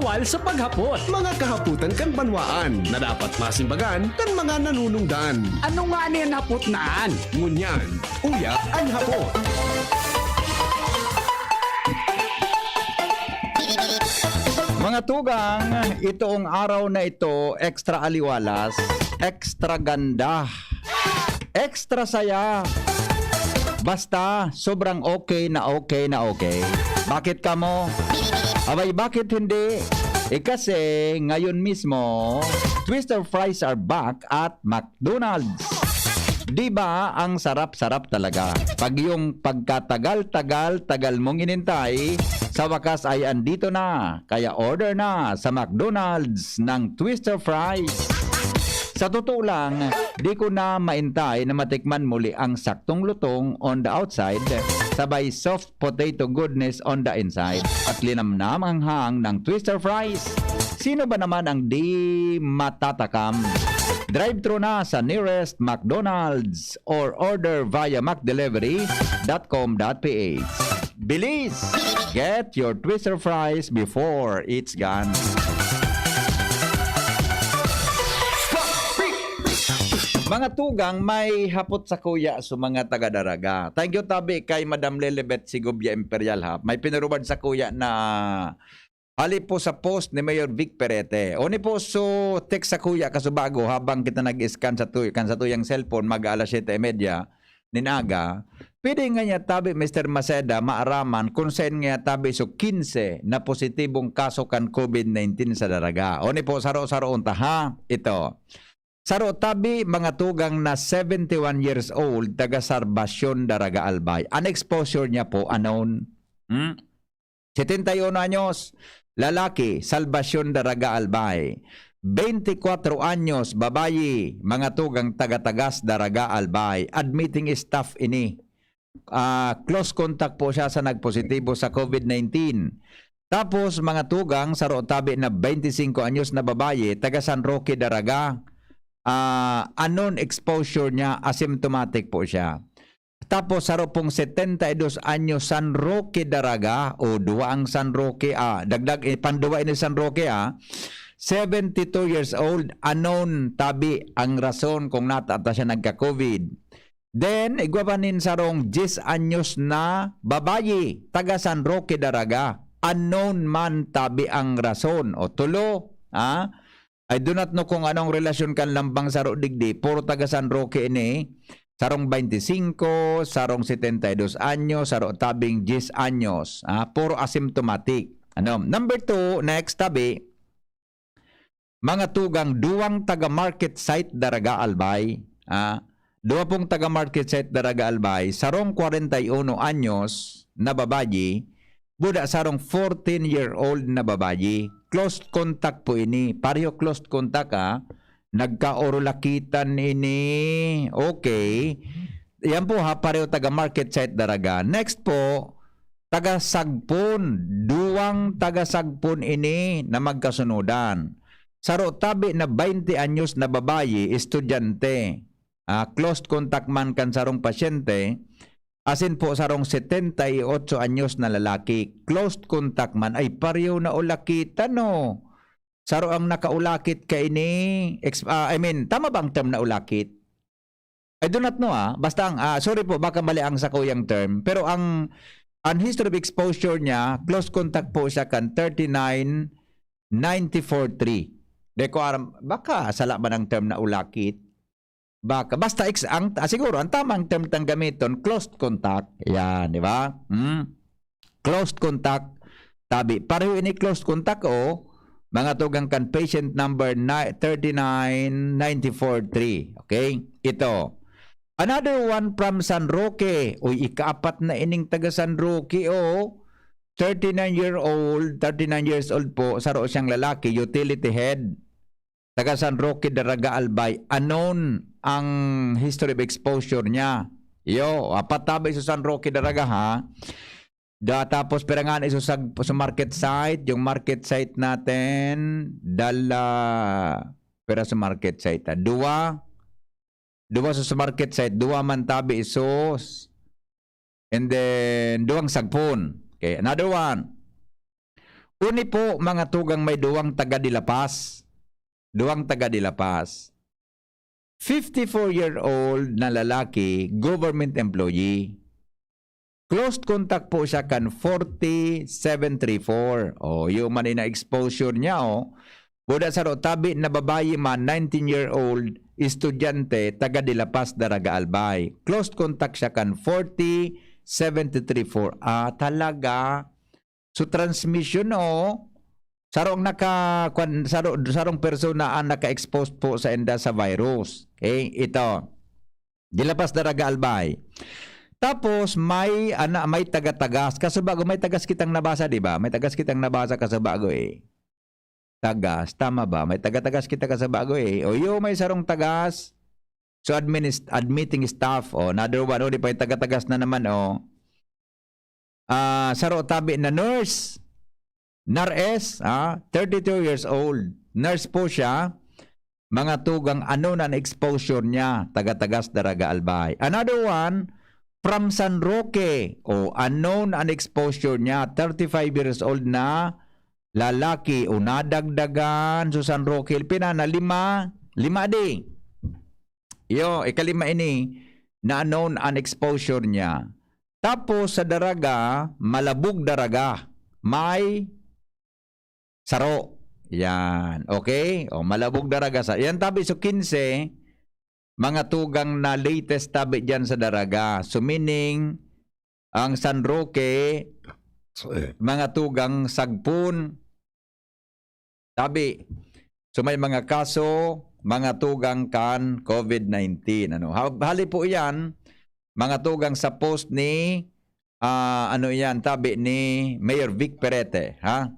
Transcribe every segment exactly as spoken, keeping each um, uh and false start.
Wal sa paghapot. Mga kahapotan kan banwaan na dapat masimbagan kan mga nanunungdan. Ano nga ni an hapot na an? Ngunyan, uya an hapot. Mga tugang, itong araw na ito, extra aliwalas, extra ganda, extra saya. Basta, sobrang okay na okay na okay. Bakit kamo? Abay, bakit hindi? Eh, kasi ngayon mismo, Twister Fries are back at McDonald's. Di ba ang sarap-sarap talaga? Pag yung pagkatagal-tagal, tagal mong inintay, sa wakas ay andito na. Kaya order na sa McDonald's ng Twister Fries. Sa totoo lang, di ko na maintay na matikman muli ang saktong lutong on the outside, sabay soft potato goodness on the inside, at linamnam ang hang ng Twister Fries. Sino ba naman ang di matatakam? Drive-thru na sa nearest McDonald's or order via mcdelivery.com.ph. Bilis! Get your Twister Fries before it's gone. Mga tugang, may hapot sa kuya sa mga taga-Daraga. Thank you, tabi, kay Madam Lilibet Sigubya Imperial, ha. May pinurubad sa kuya na hali po sa post ni Mayor Vic Perete. O ni po, so, text sa kuya kasubago habang kita nag-scan sa tuy-, kan sa tuyang cellphone, mag-aalas siyete y media nin aga. Pwede nga niya, tabi, Mister Maceda, maaraman kung saen nga tabi so quince na positibong kaso kan COVID nineteen sa Daraga. O ni po, saro-saro unta, ha? Ito. Saro tabi, mga tugang na seventy-one years old, taga Salvacion, Daraga, Albay. An exposure niya po, anon? Hmm? Setenta y uno anyos, lalaki, Salvacion, Daraga, Albay. Beintikwatro anyos, babayi, mga tugang taga Tagas, Daraga, Albay. Admitting staff ini. Ah, close contact po siya sa nagpositibo sa COVID nineteen. Tapos, mga tugang, saro tabi na beintisinko anyos na babayi, taga San Roque, Daraga. Ah, anon exposure niya, asymptomatic po siya. Tapos, saro pong setenta y dos anyos, San Roque, Daraga, o duwa ang San Roque, ah, dagdag, eh, panduwa ini San Roque, ah, seventy-two years old, unknown tabi ang rason kung nata ta siya nagka-COVID. Then, igwa pa nin sarong diyes anyos na babayi, taga San Roque, Daraga. Unknown man tabi ang rason. O, tulo, ha? I do not know kung anong relasyon kan lambang saro digdi, puro taga San Roque ini. Sarong beintisinko, sarong setenta y dos anyos, saro tabing diyes anyos, ha? Puro asymptomatic. Ano? Number two, next tabi, mga tugang, duwang taga Market Site, Daraga, Albay. Ah, duwa pong taga Market Site, Daraga, Albay, sarong kwarenta y uno anyos na babayi, buda sarong fourteen-year-old na babayi. Close contact po ini. Pareho close contact, ah. Nagkaurulakitan ini. Okay. Yan po, ha, pareho taga Market Site, Daraga. Next po, taga Sagpon. Duwang taga Sagpon ini na magkasunodan. Saro tabi na baynte anyos na babayi, estudyante. Ah, close contact man kan sarong pasyente, asin po sarong setenta y ocho anyos na lalaki. Close contact man. Ay, pareho na ulakitan, no? Saro ang nakaulakit kaini, ex-, ah, I mean, tama ba ang term na ulakit? I do not know, ah. Basta ang, ah, sorry po, baka mali ang sakuyang term. Pero ang, ang history of exposure niya, close contact po siya kan thirty-nine ninety-four three. Di ko aram, baka sala man ang term na ulakit. Baka, basta ex-, ang, ah, siguro, ang tamang term tang gamiton, close contact. Yan, di ba? Hmm? Close contact. Tabi, pareho ini close contact, o, mga tugang kan patient number ni-, thirty-nine ninety-four three. Okay? Ito. Another one from San Roque. Uy, ikaapat na ining taga San Roque, o. Thirty-nine year old, thirty-nine years old po, saro siyang lalaki, utility head. Taga San Roque, Daraga, Albay. Unknown ang history of exposure niya. Yo, apat tabi sa San Roque, Daraga, ha? Da, tapos pira nga na isusag sa market site, yung market site natin, dala, pira sa market site, ha? Dua, dua sa, sa market site, dua man tabi isos, and then duwang Sagpon. Okay, another one. Uni po, mga tugang, may duwang taga De La Paz. Duwang taga De La Paz. Fifty-four-year-old na lalaki, government employee. Close contact po siya kan forty seven three four. O, yun man na-exposure niya, o. Buda saro tabi na babayi man, nineteen-year-old, estudyante, taga De La Paz, Daraga, Albay. Close contact siya kan forty seven three four. Ah, talaga? So, transmission, o. Sarong naka-, kwan, saro-, sarong persona ang naka-expose po sa enda sa virus. Okay? Ito. De La Paz, Daraga, Albay. Tapos, may, ana, may taga-tagas. Kaso bago, may tagas kitang nabasa, di ba? May tagas kitang nabasa kaso bago, eh. Tagas, tama ba? May taga-tagas kita kaso bago, eh. O, yo, may sarong tagas. So, adminis-, admitting staff. O, another one. O, di pa yung taga-tagas na naman, o. Ah, saro tabi na nurse. Nares, ah, thirty-two years old. Nurse po siya. Mga tugang, ano na ang exposure niya? Taga-tagas, Daraga, Albay. Another one, from San Roque. O, unknown ang exposure niya. Thirty-five years old na lalaki. O, nadagdagan. So, San Roque, Hilpina na lima. Lima di. Yo, ikalima ini na unknown ang exposure niya. Tapos sa Daraga, Malabog, Daraga. May saro. Yan. Okay? O, Malabog, Daraga. Sa, yan tabi, so quince, mga tugang na latest tabi dyan sa Daraga. So meaning, ang San Roque, mga tugang sagpon. Tabi. So may mga kaso, mga tugang kan COVID nineteen. Ano? Ha-, hali po iyan, mga tugang sa post ni, ah, ano iyan, tabi ni Mayor Vic Perete, ha?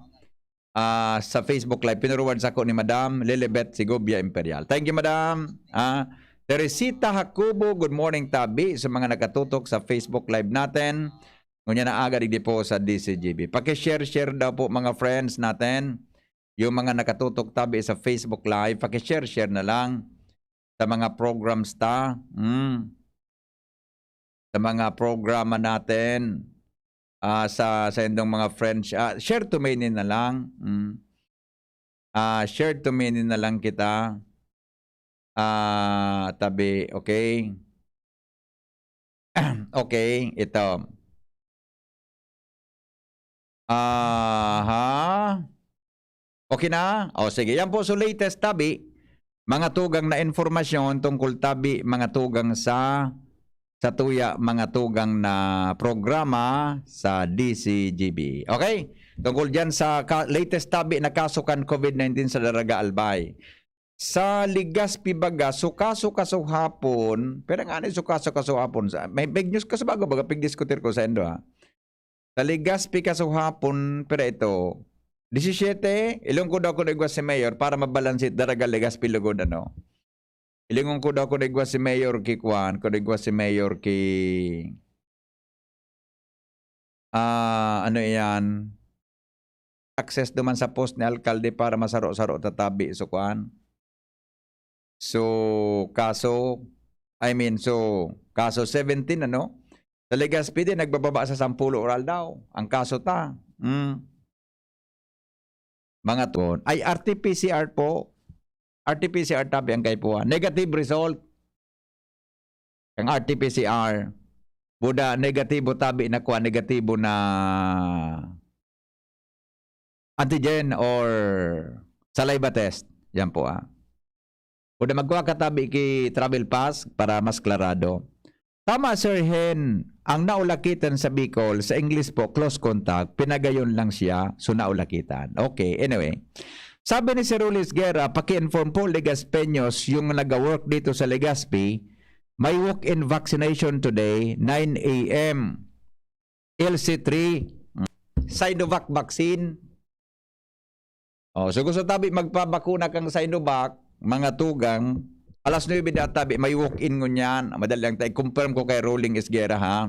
Ah, sa Facebook Live, pinuruwan sa ako ni Madam Lilibet Segovia Imperial. Thank you, Madam. Ah, Teresita Jacobo, good morning, tabi, sa mga nakatutok sa Facebook Live natin. Ngunyan na aga, digdi po sa D C G B. Paki-share-share daw po, mga friends natin. Yung mga nakatutok tabi sa Facebook Live, paki-share-share na lang sa mga programs ta. Mm. Sa mga programa natin, ah, sa, sa indong mga friends, ah, share to many na lang. Mm. Ah, share to many na lang kita. Ah, tabi, okay. Okay, ito. Aha. Okay na? O sige, yan po. So latest tabi, mga tugang na informasyon tungkol tabi, mga tugang sa, sa tuya, mga tugang na programa sa D C G B. Okay? Tungkol dyan sa ka-, latest tabi na kaso kan COVID nineteen sa Daraga, Albay. Sa Legazpi baga, suka-suka sa hapon, pero nga ni suka-suka sa hapon, sa, may big news ka sa bago, baga pigdiskutir ko sa indo, ha? Sa Legazpi ka sa hapon, pero ito, disisiyete, ilong ko daw ko igwa si Mayor para mabalansit, Daraga, Legazpi, lugod, ano? Ilingon ko daw ko igwa si Mayor ki Kwan, ko igwa si Mayor ki, ah, ano iyan? Access duman sa post ni alkalde para masaro-saro tatabi so kuan. So, kaso, I mean, so, kaso seventeen, ano? Sa Legazpi din, nagbababa sa sampulo oral daw. Ang kaso ta. Mm. Mga tuon. Ay, R T P C R po. R T P C R tabi ang kaipuhan. Negative result. Ang R T P C R. Buda, negatibo tabi na kuan, negatibo na antigen or saliva test. Yan po, ah. Buda, magkuha ka tabi ki travel pass para mas klarado. Tama, Sir Hen. Ang naulakitan sa Bicol, sa English po, close contact, pinagayon lang siya, so naulakitan. Okay, anyway. Sabi ni Sir Rulis Guerra, paki-inform po, Legazpeños, yung nag-work dito sa Legazpi, may walk-in vaccination today, nine A M. L C three, Sinovac vaccine. Oh, so gusto tabi magpabakuna kang Sinovac, mga tugang, alas nuebe na tabi, may walk-in ngunyan. Madali lang tayo. Confirm ko kay Rolling Esguerra, ha?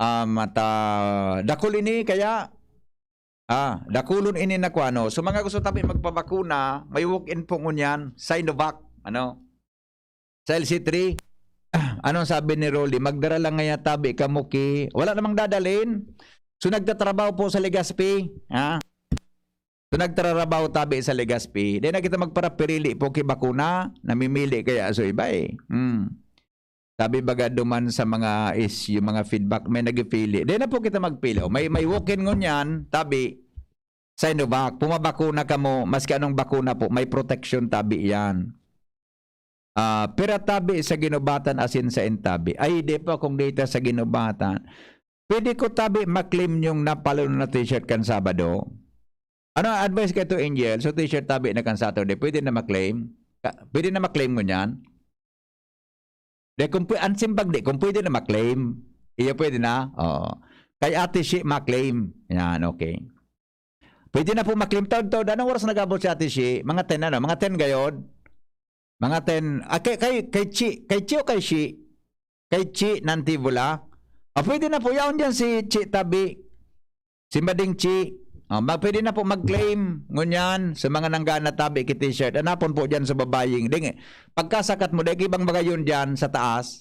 Ah, mata, dakul ini kaya, ah, dakulon ini na kuano. So mga gusto tabi magpabakuna, may walk-in po ngunyan, Sinovac, ano? Sa L C three, anong sabi ni Rolly? Magdara lang ngaya tabi kamo ki, wala namang dadalhin. So nagtatrabaho po sa Legazpi, ha? So, nagtararabaho tabi sa Legazpi. Di na kita magparapirili po ki bakuna, namimili kaya so iba eh. Hmm. Sabi baga duman sa mga issue, mga feedback, may nagpili. Di na po kita magpili. O, may, may walk-in ngunyan, tabi, Sinovac. Pumabakuna kamo, maski anong bakuna po, may protection tabi yan. Ah, pira tabi sa ginubatan asin sa intabi. Ay, di po akong data sa ginubatan. Pwede ko tabi maklaim yung napalo na t-shirt kan Sabado? Ano ang advice ka to, Angel? So, t-shirt tabi na kan Saturday, pwede na maklaim? Ka- Pwede na maklaim ngunyan? Di, kung pwe-, ang simbag di, kung pwede na maklaim. Iyo, pwede na? Oo. Kay Ate Shi, maklaim. Yan, okay. Pwede na po maklaim. Taod-taod, anong oras nag-abot si Ate Shi? Mga ten, ano? Mga ten gayod? Mga ten. Ah, kay, kay, kay Chi. Kay Chi o kay Shi? Kay Chi Nantibula. Ah, pwede na po. Yaon dyan si Chi Tabi. Si Mading Chi. Ah, ma-, pwede na po mag-claim ngunyan sa mga nanggana tabi ki t-shirt. Anapon po dyan sa babaying. Ding, pagkasakat mo, dahil ibang mga yun dyan sa taas.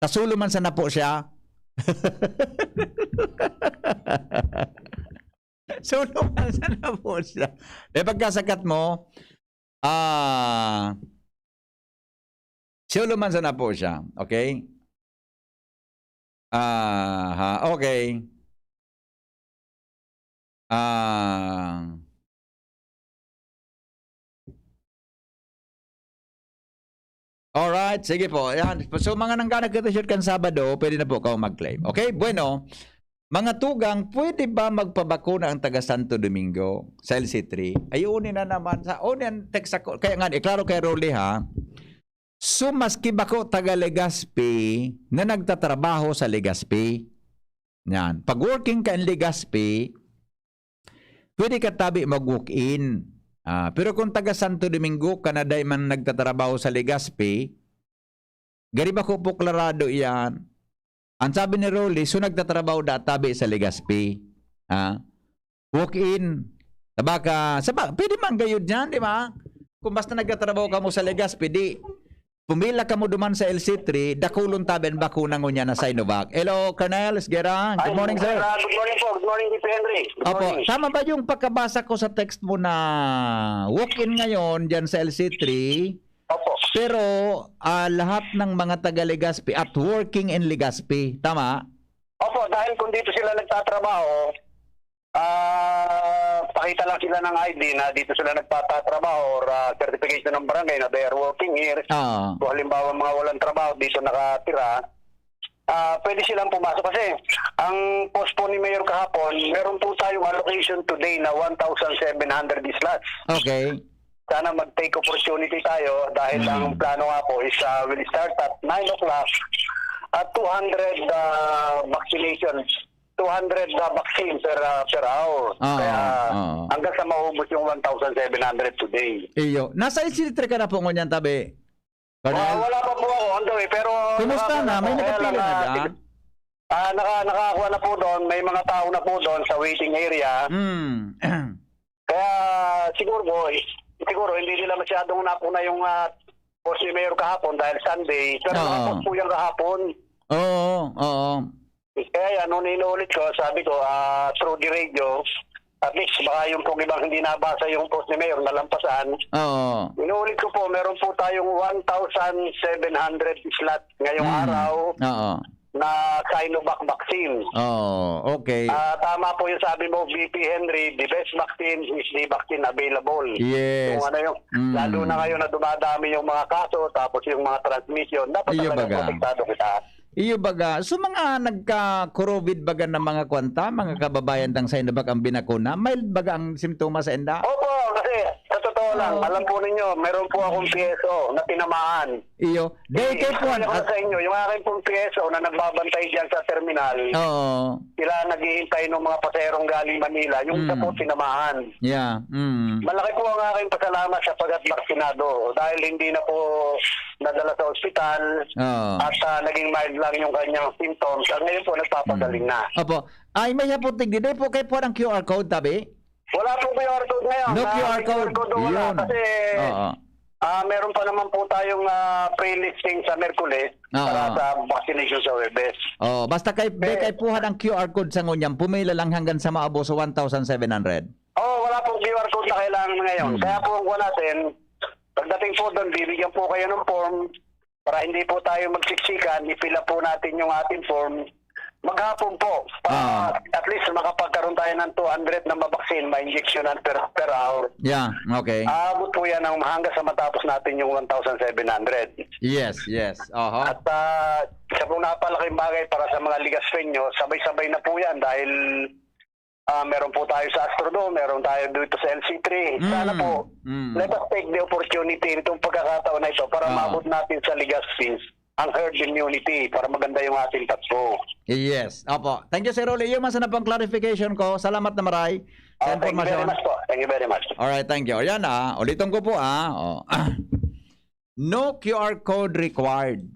Kasulo man sana po siya. Sulo man sana po siya. Eh, pagkasakat mo, ah, sulo man sana po siya. Okay? Ah, ha, okay. Ah, Alright, sige po. Ayan. So, mga nangganag ka t-shirt kan Sabado, pwede na po kayo mag-claim. Okay, bueno. Mga tugang, pwede ba magpabakuna ang taga Santo Domingo sa L C three? Ayun na naman. Sa, oh, yan, text ako. Kaya nga, iklaro kay Rolly, ha? So, maski bako taga Legazpi na nagtatrabaho sa Legazpi, yan. Pag working ka in Legazpi, pwede ka tabi mag-walk-in. Ah, pero kung taga Santo Domingo ka na dai man nagtatrabaho sa Legazpi, gari bako po klarado iyan. Ang sabi ni Rolly, so nagtatrabaho da tabi sa Legazpi. Ah, walk-in. Tabaka, sa ba, pwede man gayud yan, di ba? Kung basta nagtatrabaho ka mo sa Legazpi, di, pumila ka mo duman sa L C three, dakulon tabi an bakuna ngunyan na Sinovac. Hello, Colonel Esguerra. Good Ay, morning, sir. Good morning po. Good morning, D P Henry. Good Opo, morning. Tama ba yung pagkabasa ko sa text mo na walk-in ngayon dyan sa L C three? Opo. Pero, ah, lahat ng mga taga Legazpi at working in Legazpi, tama? Opo, dahil kung dito sila nagtatrabaho, ah, pakita lang sila ng I D na dito sila nagpatatrabaho or, ah, certification ng barangay na they are working here. Ah. Kung halimbawa, mga walang trabaho dito nakatira, ah, pwede silang pumasok kasi ang post po ni Mayor kahapon, meron po tayong allocation today na one thousand seven hundred slots. Okay. Sana mag-take opportunity tayo dahil Mm. ang plano nga po is, ah, will start at nine o'clock at two hundred, ah, vaccination, two hundred, ah, vaccine per, ah, per hour. Oo, Kaya oo. hanggang sa maubos yung one thousand seven hundred today. Iyo. Nasa L C three ka na po ngunyan, tabi? Colonel? Ah, wala pa po ako on the way, pero Kumusta nakakuha na? May po. Kaya nagpipila lang, na ah, dyan? sig-, ah, naka-, nakakuha na po doon. May mga tao na po doon sa waiting area. Hmm. Kaya siguro po, eh, siguro hindi nila masyadong napuna yung, ah, post ni Mayor kahapon dahil Sunday. Pero Oo. nakapost po yan kahapon. Oo, oo. Kaya yan, nung inuulit ko, sabi ko, ah, through the radio, at least baka yung pong ibang hindi nabasa yung post ni Mayor, nalampasan. Oo. Inuulit ko po, meron po tayong one thousand seven hundred slot ngayong Mm. araw Oo. na Sinovac vaccine. Oo, okay. Ah, tama po yung sabi mo, V P Henry, the best vaccine is the vaccine available. Yes. Yung ano yung, Mm. lalo na ngayon na dumadami yung mga kaso, tapos yung mga transmission, dapat Iyo talagang baga. protektado kita. Iyo baga. So, mga nagka-Covid baga na mga kwanta, mga kababayan tang Sinovac ang binakuna, mild baga ang simptomas sa enda? Opo, kasi sa totoo lang, Oo. alam po ninyo, meron po akong P S O na tinamaan. Iyo. Dahil Eh, kay Juan, sabi ko na ah, sa inyo, yung akin pong P S O na nagbabantay dyan sa terminal, Oo. sila naghihintay ng mga pasaherong galing Manila, yung isa Mm. po tinamaan. Yeah. Mm. Malaki po ang aking pasalamat sapagkat baksinado dahil hindi na po nadala sa ospital Oo. at, ah, naging mild lang yung kanyang symptoms. At ngayon po, nagpapagaling Mm. na. Opo. Ay, may haputig din. Di po kayo po ng Q R code, tabi? Wala pong Q R code ngayon. No Ah, Q R may Q R code. code wala Yun. kasi, Oo. ah, meron pa naman po tayong, ah, pre-listing sa Merkules Oo. para sa vaccination sa Huwebes. Oh, basta kay, be, Eh, kay puhan ang Q R code sa ngunyan, pumila lang hanggang sa maabot sa one thousand seven hundred. Oo, wala pong Q R code na kailangan ngayon. Hmm. Kaya po ang kuha natin, pagdating po doon, bibigyan po kayo ng form para hindi po tayo magsiksikan, ipila po natin yung ating form. Maghapon po, para Ah. at least makapagkaroon tayo ng two hundred na mabaksin, ma-injectionan per, per hour. Yeah, okay. Aabot po yan ng, hanggang sa matapos natin yung one thousand seven hundred. Yes, yes. Aha. At ah, isa pong napalaking bagay para sa mga Legaspeño, sabay-sabay na po yan dahil ah, meron po tayo sa Astrodome, meron tayo dito sa L C three. Sana Mm, po, mm. let us take the opportunity nitong pagkakataon na ito para Oo. maabot natin sa Legaspi ang herd immunity para maganda yung ating Pasko. Yes. Opo. Thank you, Sir Rolly. Yung man sana pang clarification ko. Salamat na maray sa Ah, thank you very impormasyon. Much po. Thank you very much. Alright, thank you. Ayan ah. Ulitin ko po ah. Oh. No Q R code required.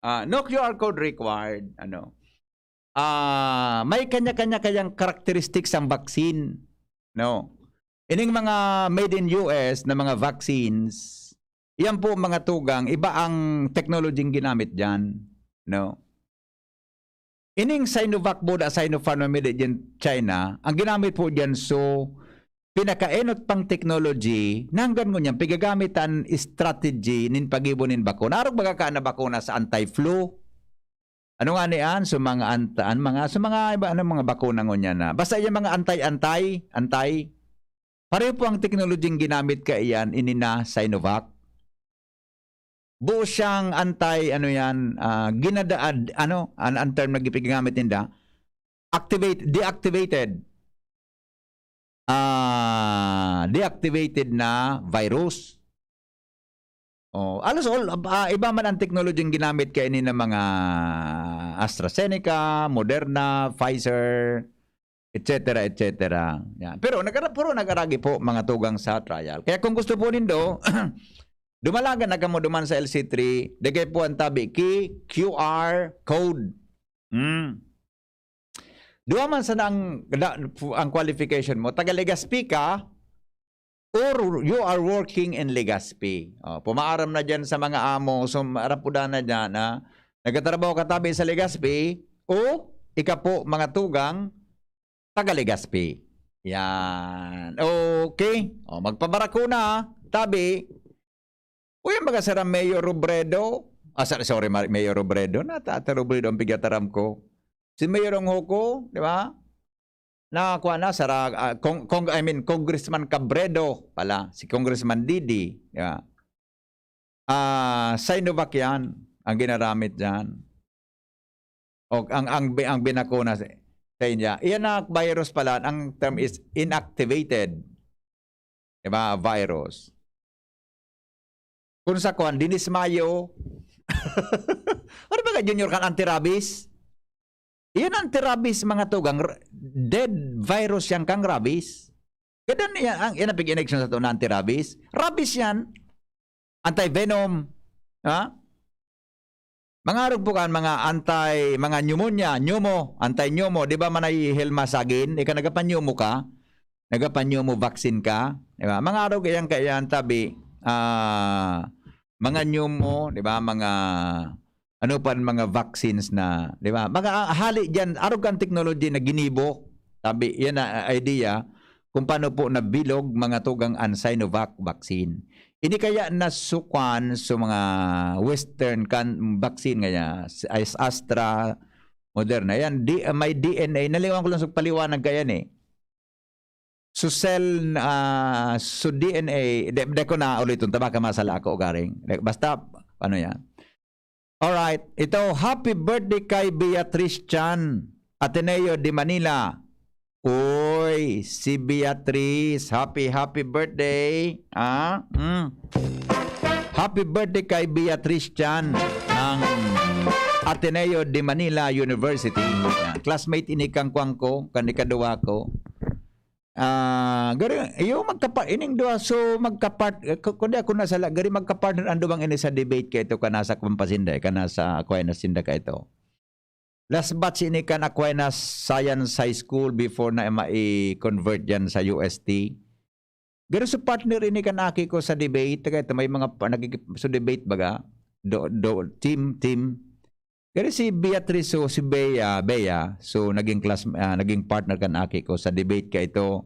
Ah, no Q R code required. Ano? Ah, may kanya-kanya kayang characteristics ang vaccine. No? Ining mga made in U S na mga vaccines, yan po mga tugang, iba ang technology ginamit diyan, no? Ining Sinovac po da Sinopharm na made in China, ang ginamit po diyan so pinakaenot pang technology na hanggang ngunyan pigagamit an strategy nin paggibo nin bakuna. Arog baga ka na bakuna sa anti-flu. Ano nga ni an? So mga anta, an mga, so mga iba, ano, mga bakuna ngunyan na. Basta yung mga anti-anti, anti. Pareho po ang teknolohiyang ginamit kaiyan, ini na Sinovac. Buo siyang anti, ano yan, ah, ginadaad, ano, an, an term na gipigamit ninda, activate, deactivated. Ah, deactivated na virus. Oh, alos all, ah, iba man ang teknolohiyang ginamit kaini ng mga AstraZeneca, Moderna, Pfizer, et cetera, et cetera. Yan. Pero nagara-, puro nag-aragi po mga tugang sa trial. Kaya kung gusto po nindo, dumalagan na kamo duman sa L C three, dagay po ang tabi ki Q R code. Hmm. Duwa man sana ang, da-, ang qualification mo, taga Legazpi ka, or you are working in Legazpi. Oh, pumaaram na dyan sa mga amo, so arapudan na dyan na nagtatrabaho ka tabi sa Legazpi, o ika po mga tugang taga Legazpi. Yan. Okay. Oh, magpabarako na, tabi. Uy, ang mga sara Mayor Robredo. Ah, sa-, sorry, Mar-, Mayor Robredo. Na, Tata Robredo ang pigyataram ko. Si Mayor Onghoco, di ba? Na, kuha na, sara, ah, Cong-, Cong-, I mean, Congressman Cabredo pala. Si Congressman Didi, di ba? Ah, Sinovac yan, ang ginaramit dyan. O, ang, ang, ang binakuna sa, sa India. Iyan na virus pala, ang term is inactivated. Di ba? Virus. Kung sa kwan, dinismayo. Ano ba ka, Junior, kan anti-rabies? Iyan anti-rabies, mga tugang. R-, dead virus yan kang rabies. Kaya yan, ang, yan ang pig-injection sa to na anti-rabies. Rabies yan. Anti-venom. Ha? Mga arog po kan, mga anti, mga pneumonia, pneumo, anti-pneumo. Di ba man nahihilma sagin? Ika nagapa-pneumo ka? Nagapa-pneumo vaccine ka? Di ba? Mga arog yan kaya tabi, ah, mga pneumo, di ba? Mga, ano pa, mga vaccines na, di ba? Mga, ah, hali dyan, arog ang technology na ginibo. Tabi, yan na, ah, idea kung paano po nabilog mga tugang an Sinovac vaccine. Ini kaya nasukan sa mga Western kan, vaccine nga ya, As-, Astra, Moderna. Yan, di, ah, may D N A. Naliwan ko lang sa paliwanag kaya ni. So cell, ah, so D N A, de, de ko na uliton, ta baka masala ako, garing. De, basta, ano yan. Alright, ito, happy birthday kay Beatrice Chan, Ateneo de Manila. Uy, si Beatrice, happy, happy birthday. Ah, mm. Happy birthday kay Beatrice Chan ng Ateneo de Manila University. Yan. Classmate ini kang kwang ko, kan ikaduwa ko. Ah, gari, iyo magkapa-, ining duha, so magkapart-, eh, ku-, kundi ako nasala, gari magkapartner ang duwang ini sa debate kay ito, ka nasa Pampasinda, eh, ka nasa Aquinas Sinda ka ito. Last batch ini kan Aquinas Science High School before na ma-, i-convert yan sa U S T. Gari so partner ini kan aki ko sa debate, taga ito, may mga pa-, nagigip-, so debate baga, do, do, team, team. Gari si Beatrice, so si Bea, Bea, so naging class, ah, naging partner kan aki ko sa debate ka ito.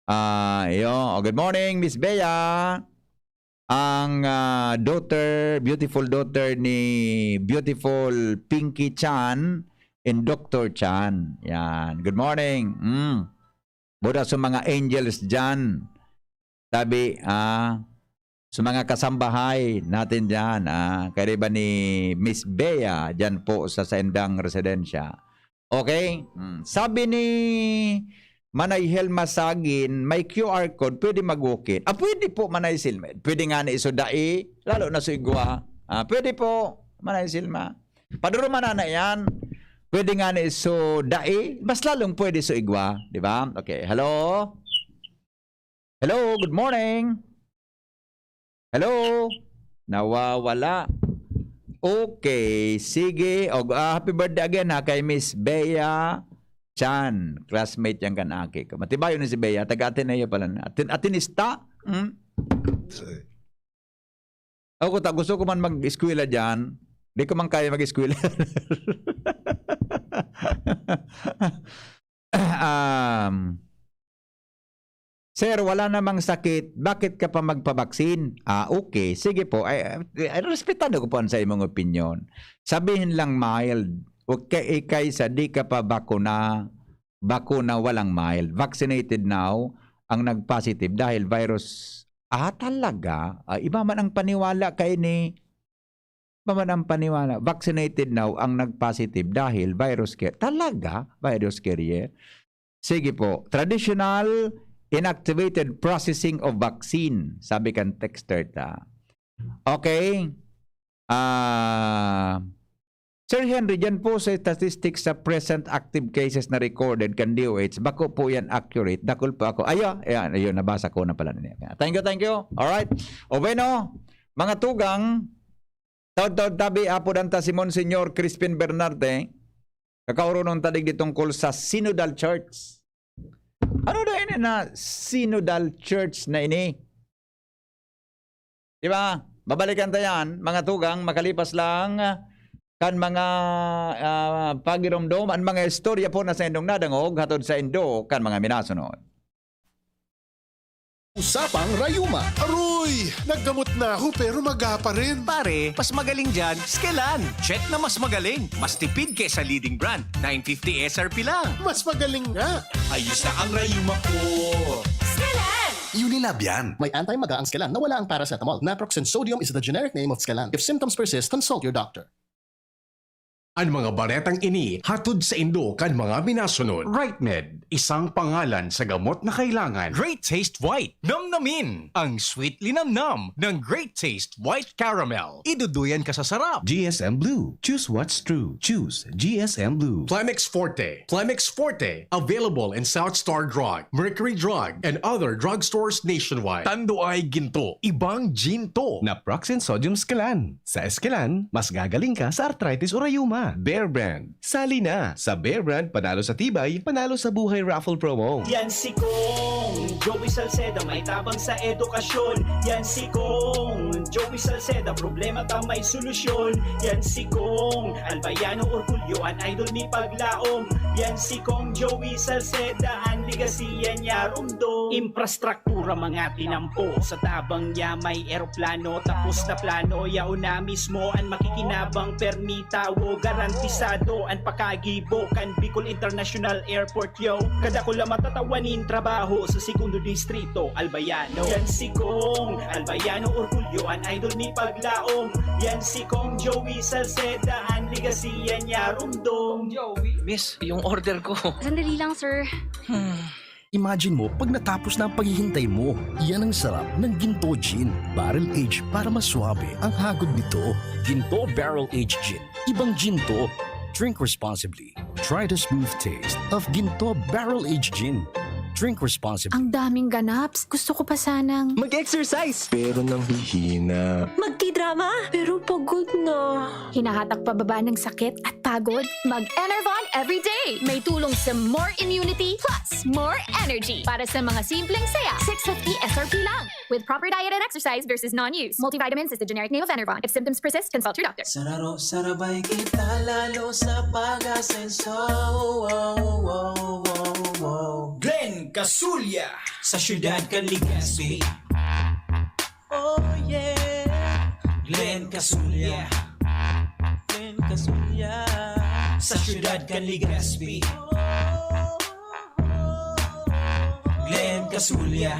Ah, iyo. Oh, good morning, Miss Bea. Ang, ah, daughter, beautiful daughter ni beautiful Pinky Chan and Doctor Chan. Yan. Good morning. Mm. Buda sa mga angels dyan. Sabi, ah, sa mga kasambahay natin dyan, ah, kaiba ni Miss Bea dyan po sa saindang residensya. Okay? Mm. Sabi ni Manay Helma Sagin, may Q R code, pwede mag-walk-in. Ah, pwede po, Manay Silma. Pwede nga ni iso dai, lalo na sa igwa. Ah, pwede po, Manay Silma. Paduro man na yan. Pwede nga ni iso dai, mas lalong pwede sa igwa, di ba? Okay, hello? Hello, good morning. Hello? Nawawala. Okay, sige. Og, ah, happy birthday again ha kay Miss Bea Chan, classmate yan kan aki ko. Matibayon ni si Bea, taga Ateneo pala. Aten Atenista? Hmm? Ako ta, gusto ko man mag-eskwela dyan. Di ko man kaya mag-eskwela. Um, "Sir, wala namang sakit, bakit ka pa magpabaksin?" Ah, okay. Sige po. Ay, ay, respetado ko po ang sa imong opinyon. Sabihin lang mild. O kay, kaysa di ka pa bakuna, bakuna walang mild. Vaccinated now ang nag-positive dahil virus. Ah, talaga? Ah, iba man ang paniwala kay ni, iba man ang paniwala. Vaccinated now ang nag-positive dahil virus carrier. Talaga? Virus carrier? Sige po. Traditional inactivated processing of vaccine, sabi kan texter ta. Okay. Ah, Sir Henry, dyan po sa statistics sa present active cases na recorded kan D O H, bako po yan accurate. Dakul po ako. Ayo, ayan, ayun, nabasa ko na pala niya. Thank you, thank you. All right. O bueno, mga tugang, taod-taod tabi, apod an ta si Monsignor Crispin Bernarte, kakaoronon ta digdi tungkol sa Synodal Church. Ano na ini na Synodal Church na ini? Di ba? Babalikan ta yan, mga tugang, makalipas lang, ah, kan mga, ah, pagiromdom, ang mga istorya po na sa indong nadangog, hatod sa indo, kan mga minasunod. Usapang Rayuma. Aroy! Naggamot na ako pero maga pa rin. Pare, mas magaling dyan, Skelan. Check na mas magaling. Mas tipid kesa leading brand. Nine fifty S R P lang. Mas magaling nga. Ayos na ang rayuma ko. Skelan! Unilab yan. May anti-maga ang Skelan na wala ang paracetamol. Naproxen sodium is the generic name of Skelan. If symptoms persist, consult your doctor. An mga baretang ini hatod sa indo kan mga minasunod. Rightmed, isang pangalan sa gamot na kailangan. Great Taste White, namnamin ang sweet linamnam ng Great Taste White Caramel. Iduduyan ka sa sarap. G S M Blue. Choose what's true. Choose G S M Blue. Plemex Forte. Plemex Forte. Available in South Star Drug, Mercury Drug, and other drugstores nationwide. Tando ay ginto. Ibang ginto. Naproxen Sodium Skelan. Sa Eskelan, mas gagaling ka sa arthritis o rayuma. Bear Brand. Sali na! Sa Bear Brand, panalo sa tibay, panalo sa buhay raffle promo. Yan si Kong Joey Salceda, may tabang sa edukasyon. Yan si Kong Joey Salceda, problema ta may solusyon. Yan si Kong Albayano Orgulyo, an idol ni paglaom. Yan si Kong Joey Salceda, an legacy yan niya rumdom. Infrastruktura mga tinampo, sa tabang niya may eroplano. Tapos na plano, yaon na mismo an makikinabang, permi tawo, garantisado an pakagibo kan Bicol International Airport, yo. Kadakula matatawa nin trabaho sa Segundo Distrito, Albayano. Yan si Kong Albayano Orgulyo, an idol ni paglaom. Yan si Kong Joey Salceda, an legacy yan niya rumdom. Miss, yung order ko. Sandali lang, sir. Hmm. Imagine mo pag natapos na ang paghihintay mo. Yan ang sarap ng Ginto Gin. Barrel aged para mas suabe ang hagod nito. Ginto Barrel Aged Gin. Ibang ginto. Drink responsibly. Try the smooth taste of Ginto Barrel Aged Gin. Drink responsibly. Ang daming ganaps. Gusto ko pa sanang mag-exercise. Pero nanghihina. Magtidrama. Pero pagod na. Hinahatak pababa ng sakit at pagod? Mag-Enervon everyday. May tulong sa more immunity plus more energy. Para sa mga simpleng saya, six fifty S R P lang. With proper diet and exercise versus non-use. Multivitamins is the generic name of Enervon. If symptoms persist, consult your doctor. Sararo, sarabay kita lalo sa pag-asenso. Glenn Casulya. Sa siyudad kan Legazpi. Oh yeah. Glenn Casulya. Glenn Casulya. Sa siyudad kan Legazpi. Glenn Casulya.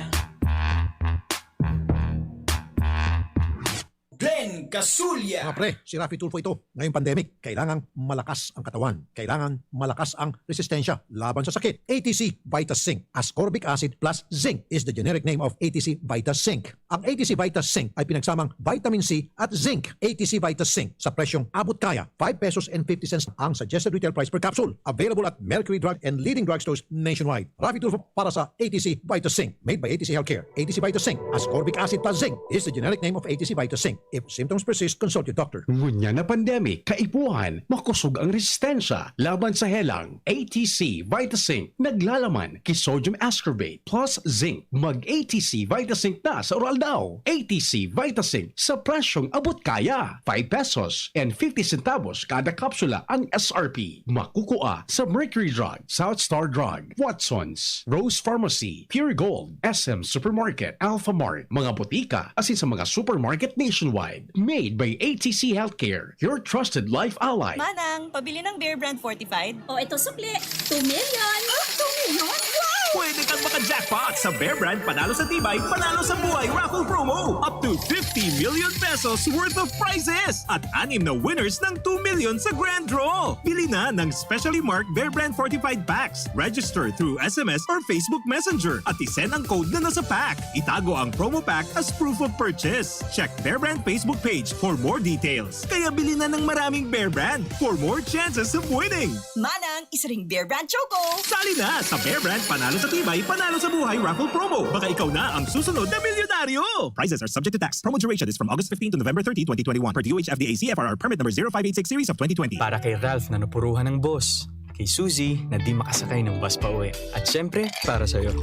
Glenn Casulya. Mga pre, si Raffy Tulfo ito. Ngayong pandemic, kailangang malakas ang katawan. Kailangan malakas ang resistensya laban sa sakit. A T C Vitas Zinc. Ascorbic acid plus zinc is the generic name of A T C Vitas Zinc. Ang A T C Vitas Zinc ay pinagsamang vitamin C at zinc. A T C Vitas Zinc sa presyong abot kaya, five pesos and fifty cents ang suggested retail price per capsule. Available at Mercury Drug and leading drugstores nationwide. Raffy Tulfo para sa A T C Vitas Zinc. Made by A T C Healthcare. A T C Vitas Zinc. Ascorbic acid plus zinc is the generic name of A T C Vitas Zinc. If symptoms persist, consult your doctor. Ngunyan na pandemic, kaipuhan, makusog ang resistensya laban sa helang. A T C Vitasync, naglalaman ki sodium ascorbate plus zinc. Mag A T C Vitasync na sa Uraldaw. A T C Vitasync sa presyong abot kaya, five pesos and fifty centavos kada kapsula ang S R P. Makukua sa Mercury Drug, South Star Drug, Watsons, Rose Pharmacy, Pure Gold, S M Supermarket, Alphamart, mga botika, asin sa mga supermarket nationwide. Made by A T C Healthcare, your trusted life ally. Manang, pabili ng Bear Brand Fortified. O ito sukli, two million! Two million? Wow! Pwede kang maka-jackpot sa Bear Brand Panalo sa Tibay, Panalo sa Buhay Raffle Promo. Up to fifty million pesos worth of prizes at anim na winners ng two million sa grand draw. Bili na ng specially marked Bear Brand Fortified Packs. Register through S M S or Facebook Messenger at isend ang code na nasa pack. Itago ang promo pack as proof of purchase. Check Bear Brand Facebook page for more details. Kaya bili na ng maraming Bear Brand for more chances of winning. Manang, isa ring Bear Brand Choco! Sali na sa Bear Brand Panalo sa Tibay, Panalo sa Buhay Raffle Promo. Baka ikaw na ang susunod na milyonaryo! Prizes are subject to tax. Promo duration is from August fifteen to November thirty, twenty twenty-one, per D O H F D A C F R R Permit Number zero five eight six Series of twenty twenty. Para kay Ralph na napuruhan ng boss. Kay Suzy na di makasakay ng bus pa uwi. At syempre, para sa'yo.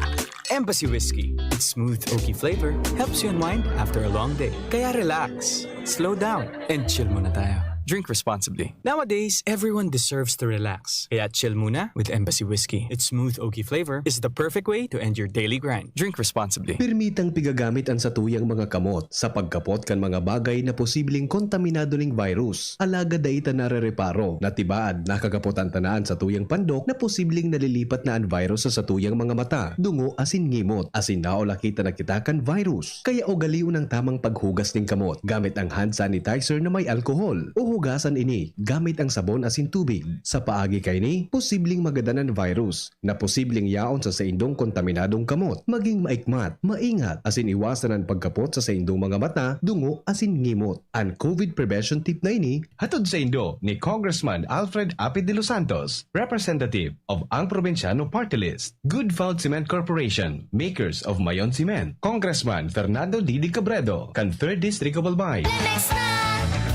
Embassy Whiskey. Its smooth oaky flavor helps you unwind after a long day. Kaya relax, slow down, and chill muna tayo. Drink responsibly. Nowadays, everyone deserves to relax. Kaya chill muna with Embassy Whiskey. Its smooth oaky flavor is the perfect way to end your daily grind. Drink responsibly. Permitang pigagamit an satuyang mga kamot sa pagkapot kan mga bagay na posibleng kontaminado ning virus. Alagad dai ta narereparo na tibaad nakakapot an tanan satuyang pandok na posibleng nalilipat na an virus sa satuyang mga mata, dungo asin ngimot, asin naulakitan na kita kan virus. Kaya ugalion ang tamang paghugas nin kamot gamit ang hand sanitizer na may alkohol, o hugasan ini gamit ang sabon asin tubig. Sa paagi kaini, posibleng magadan an virus na posibleng yaon sa saindong kontaminadong kamot. Maging maikmat, maingat, asin iwasan an pagkapot sa saindong mga mata, dungo, asin ngimot. An COVID prevention tip na ini, hatod saindo ni Congressman Alfred Apid de los Santos, representative of Ang Probinsyano Party List. Good Found Cement Corporation, makers of Mayon Cement. Congressman Fernando Didi Cabredo, kan Third District of Albay. Lemex na!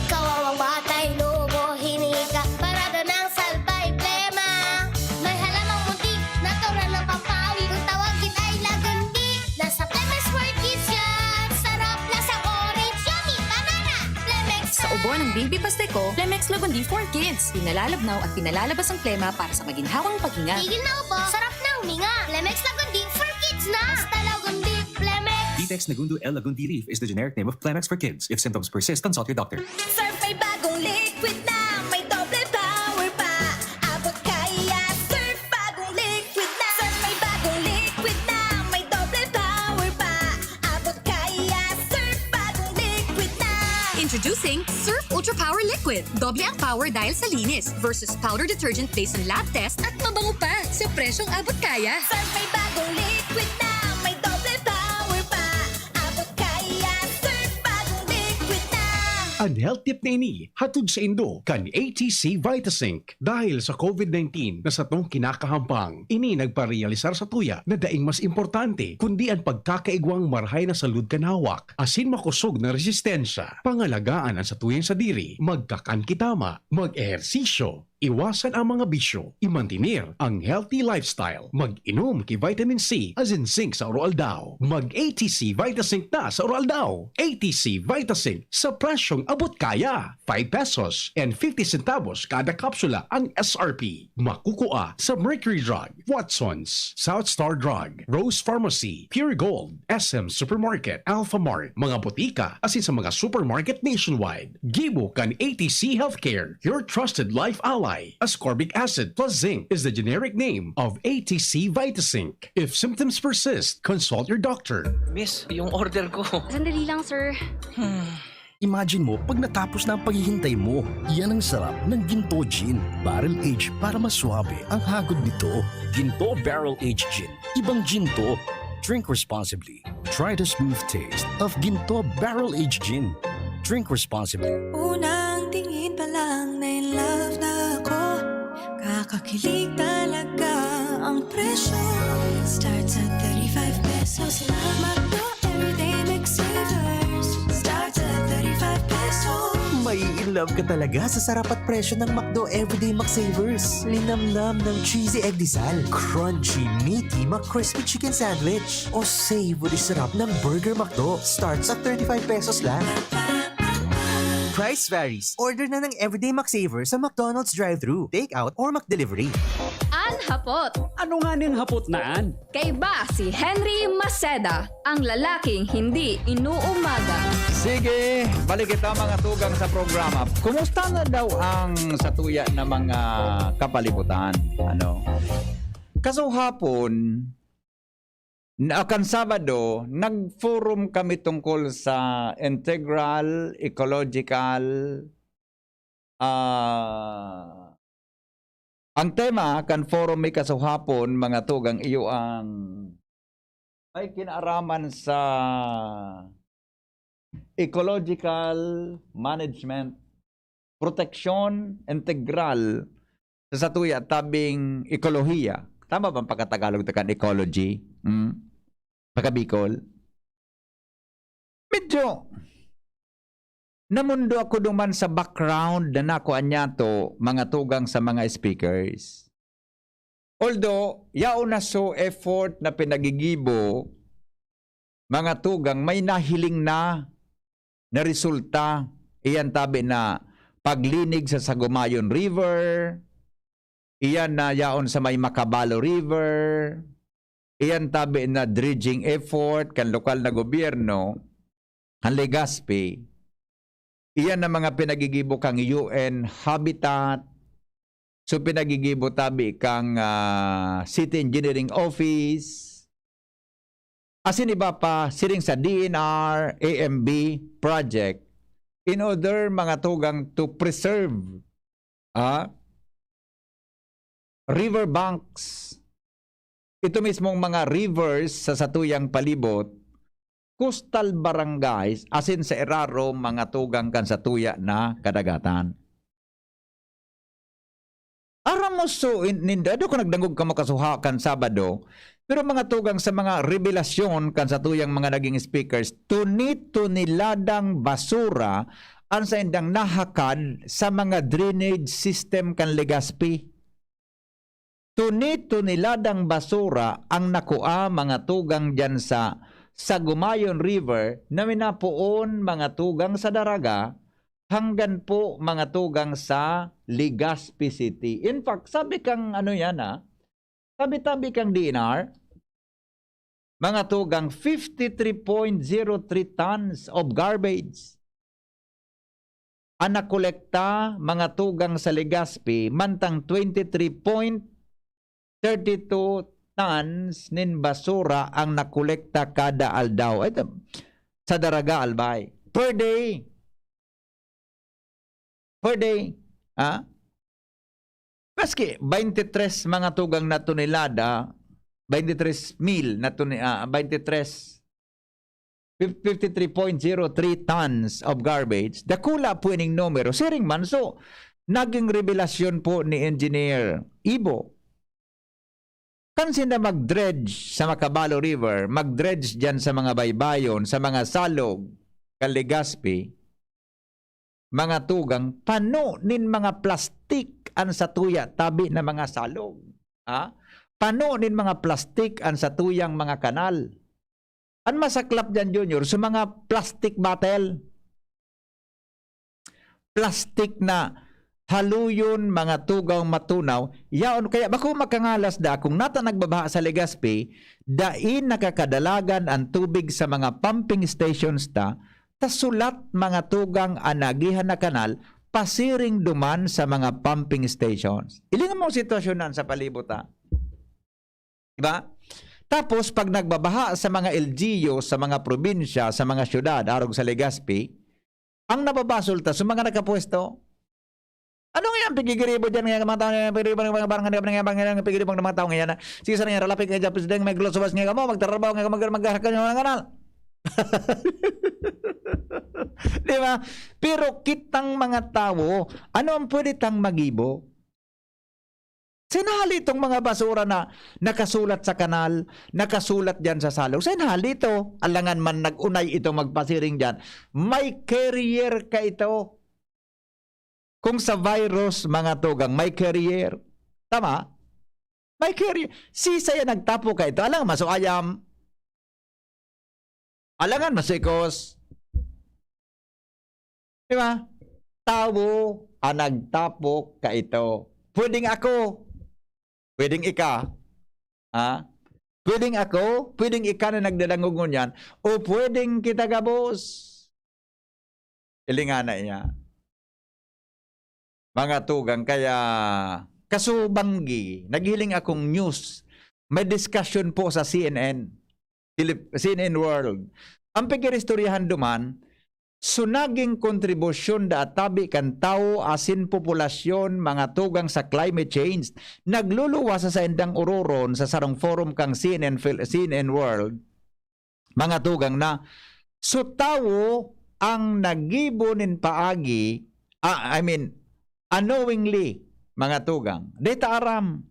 Kawawang batay, lobo, hinika, parada ng salbay, plema. May halamang muntik, natural na pampawi. Kung tawagin ay lagundi, nasa Lemex for Kids yan. Sarap, lasang orange, yummy, banana. Lemex Sa ubo ng Bimbi Pasteco, Lemex Lagundi for Kids. Pinalalabnaw at pinalalabas ang plema para sa maginhawang paghinga. Tigil na ubo, sarap na huminga. Lemex Lagundi for Kids na. Basta Lagundi, Lemex. Vitex Negundo L Lagundi Leaf is the generic name of Plemex for kids. If symptoms persist, consult your doctor. Surf may bagong liquid na may doble power pa. Abot kaya, Surf bagong liquid na. Surf may bagong liquid na may doble power pa. Abot kaya, Surf bagong liquid na. Introducing Surf Ultra Power Liquid. Doble ang power dahil sa linis versus powder detergent based on lab test at mabango pa sa presyong abot kaya. Surf may bagong liquid na may doble power pa. Abot kaya, Surf bagong liquid na. An health tip na ini, hatod saindo kan A T C Vitasync. Dahil sa COVID nineteen na satong kinakahampang, ini nagparealisar satuya na daing mas importante kundi an pagkakaigwang marahay na salud kan hawak asin makosog na resistensya. Pangalagaan an satuyang sadiri, magkakan ki tama, mag-ehersisyo, Iwasan ang mga bisyo, imantener ang healthy lifestyle. Mag-inom ki vitamin C asin zinc sa aroaldaw. Mag-A T C Vitazinc na sa aroaldaw. A T C Vitazinc sa presyong abot kaya. Five pesos and fifty centavos kada kapsula ang S R P. Makukua sa Mercury Drug, Watsons, South Star Drug, Rose Pharmacy, Pure Gold, S M Supermarket, Alphamart, mga botika, asin sa mga supermarket nationwide. Gibo kan A T C Healthcare, your trusted life ally. Ascorbic acid plus zinc is the generic name of A T C Vitazinc. If symptoms persist, consult your doctor. Miss, yung order ko. Sandali lang, sir. Hmm. Imagine mo pag natapos na ang paghihintay mo. Iyan ang sarap ng Ginto Gin. Barrel Age para mas suabe ang hagod nito. Ginto Barrel Age Gin. Ibang gin to. Drink responsibly. Try the smooth taste of Ginto Barrel Age Gin. Drink responsibly. Unang tingin pa lang na in love na ako. Kakakilig talaga ang presyo. Starts at thirty-five pesos lang. McDo Everyday Mix Savers. Starts at thirty-five pesos. Mai-in love ka talaga sa sarap at presyo ng McDo Everyday McSavers. Linamnam ng cheesy egg disal, crunchy, meaty, McCrispy chicken sandwich, o savory sarap ng Burger McDo. Starts at thirty-five pesos lang. Price varies. Order na ng Everyday McSaver sa McDonald's drive-thru, take-out, or McDelivery. An hapot. Ano nga ning hapot na an? Kaiba si Henry Maceda, ang lalaking hindi inuumaga. Sige, balik kita mga tugang sa programa. Kumusta na daw ang satuya na mga kapalibutan? Ano? Kasuhapon, na kan Sabado, nag-forum kami tungkol sa integral, ecological, ah, ang tema kan forum mi kasuhapon, mga tugang, iyo ang may kinaaraman sa ecological management, proteksyon integral sa satuya tabing ekolohiya. Tama bang pagkatagalog ta kan ecology? Hmm? Pagkabikol? Medyo namundo ako duman sa background na nakuha niya to, mga tugang sa mga speakers. Although, yaon na so effort na pinagigibo, mga tugang, may nahiling na na resulta. Iyan tabi na paglinig sa Sagumayon River, iyan na yaon sa may Macabalo River, iyan tabi na dredging effort kan lokal na gobyerno, kan Legazpi, iyan na mga pinagigibo kan U N Habitat, so pinagigibo tabi kan ah, City Engineering Office, asin iba pa, siring sa D N R, A M B project, in order mga tugang to preserve ah, river banks. Ito mismong mga rivers sa satuyang palibot, coastal barangays, asin sa iraro mga tugang kan satuya na kadagatan. Aram mo so, in, nin, ado ko nagdangog ka makasuha kan Sabado, pero mga tugang sa mga revelasyon kan satuyang mga naging speakers, tuni-tuniladang basura ang saindang nahakad sa mga drainage system kan Legazpi. Tuni-tuniladang basura ang nakua, mga tugang, diyan sa Sagumayon River na minapoon, mga tugang, sa Daraga, hanggan po, mga tugang, sa Legazpi City. In fact, sabi kang ano yan, ah, sabi-tabi kang D N R, mga tugang, fifty-three point zero three tons of garbage ang nakolekta, mga tugang, sa Legazpi, mantang twenty-three point thirty-two tons nin basura ang nakolekta kada aldaw. Ito, sa Daraga, Albay. Per day. Per day. Ha? Maski twenty-three, mga tugang, na tonelada, twenty-three mil na tone-, ah, twenty-three, fifty-three point zero three tons of garbage, dakula po ining numero. Siring man, so, naging revelasyon po ni Engineer Ibo. Kan sinda mag-dredge sa Macabalo River, mag-dredge diyan sa mga baybayon, sa mga salog, kan Legazpi, mga tugang, pano nin mga plastik an satuya tabi na mga salog. Ha? Pano nin mga plastik an satuyang mga kanal. An masaklap diyan, Junior, sa mga plastic bottle. Plastik na haluyon, mga tugang matunaw, yaon kaya bako makangalas da kung nata nagbabaha sa Legazpi, dai nakakadalagan an tubig sa mga pumping stations ta, ta sulat mga tugang an naagihan na kanal pasiring duman sa mga pumping stations. Ilingon mo ang sitwasyon nan sa palibot, ha? Diba? Tapos, pag nagbabaha sa mga L G U, sa mga probinsya, sa mga syudad, arog sa Legazpi, ang nababasol ta sa mga nakapwesto. Ano nga yan, pigigiribo dyan nga mga tao, pigigiribo ng mga barangay, mga barangay, pigigiribo ng mga tao ngayon na, sige, sa nangyari, lapit kayo dyan, presidente, may gloves, nga kamo, magtrabaho nga, mag-, maghahakan yung mga kanal. Di ba? Pero kitang mga tao, ano ang pwede tang magibo? Sinali itong mga basura na nakasulat sa kanal, nakasulat diyan sa salog. Sinali ito. Alangan man nag-unay ito magpasiring diyan. May carrier ka ito. Kung sa virus, mga tugang, may carrier. Tama? May carrier. Sisay ang nagtapo ka ito. Alangan, maso ayam. Alangan, masikos. Di ba? Tawo ang nagtapo kaito. Pwedeng ako. Pwedeng ika. Ha? Pwedeng ako. Pwedeng ika na nagdadangog ngunyan. O pwedeng kita gabos. Ilingana niya. Mga tugang, kaya kasubanggi, naghiling akong news. May discussion po sa C N N. Philip-, C N N World. Ang pag-iristoryahan duman, so naging kontribusyon da at tabi kan tawo asin populasyon, mga tugang sa climate change, nagluluwas sa saindang ororon sa sarong forum kang C N N Phil-, C N N World, mga tugang na, so tawo ang nagibo nin paagi, ah, I mean, unknowingly, mga tugang. Deta aram,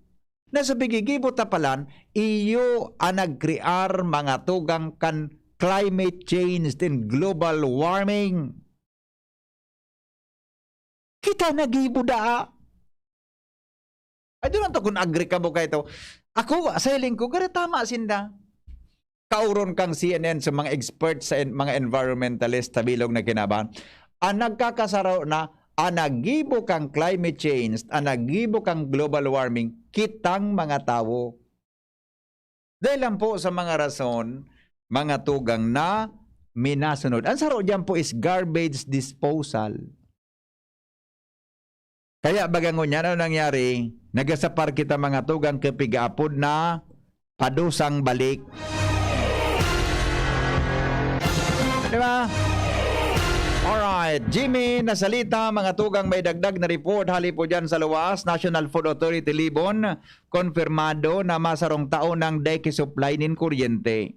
na sa pigigibo ta palan, iyo an nagkrear, mga tugang, kan climate change and global warming. Kita nagibo daa. Ay, doon lang to kung agree ka mo kayo to. Ako, sa hiling ko, gari tama sinda. Kauron kang C N N sa mga expert sa en-, mga environmentalist sa bilog na kinaban. Ang nagkakasaro na, ang nagibo kang climate change, ang nagibo kang global warming, kitang mga tawo. Dahil lang po sa mga rason, mga tugang na minasunod. Ang saro diyan po is garbage disposal. Kaya baga ngunyan, ano nangyari? Nagasapar kita mga tugang kay pigaapod na padusang balik. Di ba? Alright. Jimmy Nasalita, mga tugang may dagdag na report hali po dyan sa luwas. National Food Authority Libon, konfirmado na masarong taon nang dai ki-supply nin kuryente.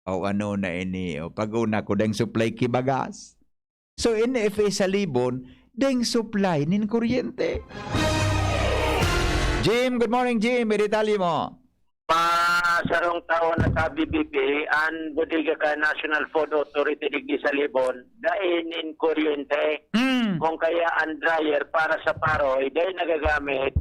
O ano na ini? O pag-una ko, daing supply ki bagas. So, in F A sa Libon, daing supply nin kuryente. Jim, good morning, Jim. May detalye mo. Pa sarong taon na sa B B P, an bodega kan National Food Authority digdi sa Libon, dai nin kuryente. Mm. Kung kaya an dryer para sa paroy, dai nagagamit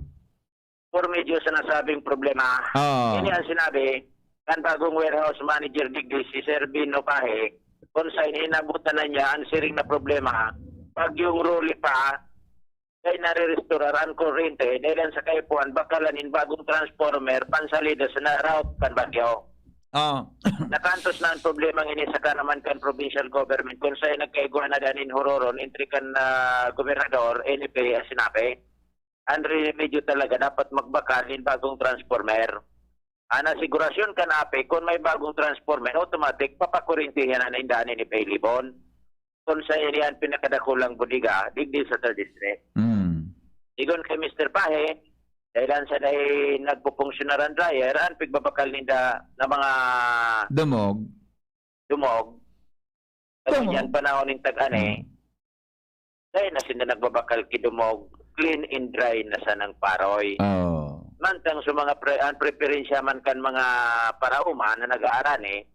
por medyo sa nasabing problema. Oo. Ini ang sinabi kan bagong warehouse manager digdi, si Sir Vino Pahe, kung sa inabutan na niya ang siring na problema, Bagyong Rolly pa, kay nare-restorar an kuryente dahil ang sa kaipuhan bakalan nin bagong transformer pansalida sa na-, route kan bagyo. Oo. Nakantos na ang problema ini saka naman kan provincial government kung saan nagkaigwa na danin huroron entre kan, ah, gobernador, N F A, at sinabi, ang remedyo talaga dapat magbakal nin bagong transformer. Ang asigurasyon kan ape, kung may bagong transformer, automatic, papakurintihan na ninda nin N F A Libon. Kung sa ini ang pinakadakulang bodega, digdi sa third district. Mm. Sigon kay Mister Pahe, dahil ang sa dahil nagpupunksyonar ang dryer, ang pigbabakal ninda na mga Dumog. dumog. Sa Dumog. Ganyan panahon ng tag-ani, Mm. dahil na sila nagbabakal ki dumog, clean and dry na sanang paroy. Oo. Mantang sa mga pre-, ang preferensya man kan mga paraoma na nag-aarani,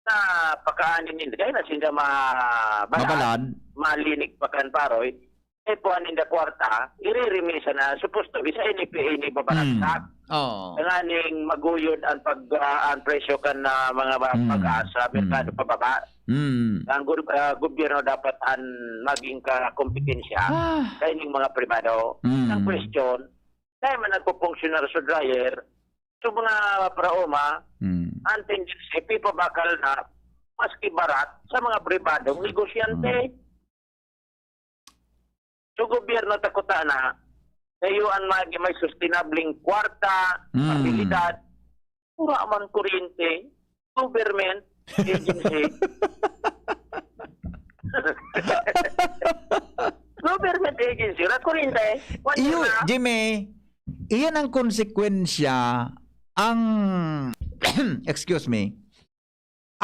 na pakaani ninda, dahil na sila ma-, Mabalad. malinig pa kan paroy, Kay puhan ninda kwarta, iriremisa na, supposed to be sa N F A ini babaragsak. Oo. Tanganing maguyod ang pag, ah, ang presyo kan, ah, mga ba- Mm. pag-asa, merkado Mm. pababa. Mm. Ang gu- ah, gobyerno dapat ang maging kakompetensya Ah. kaining mga pribado. Mm. Ang question, dahil man nagpupunksyonar sa dryer, sa mga praoma, Mm. ang tendency, pipabakal na maski barat sa mga pribadong negosyante. Mm. So, gobyerno takuta na, kayo ang mag- may sustainabling kwarta, Mm. abilidad, pura man kuryente, government agency. Government agency, na kuryente. One year Iyo, na. Jimmy, iyan ang konsekwensya, ang, excuse me,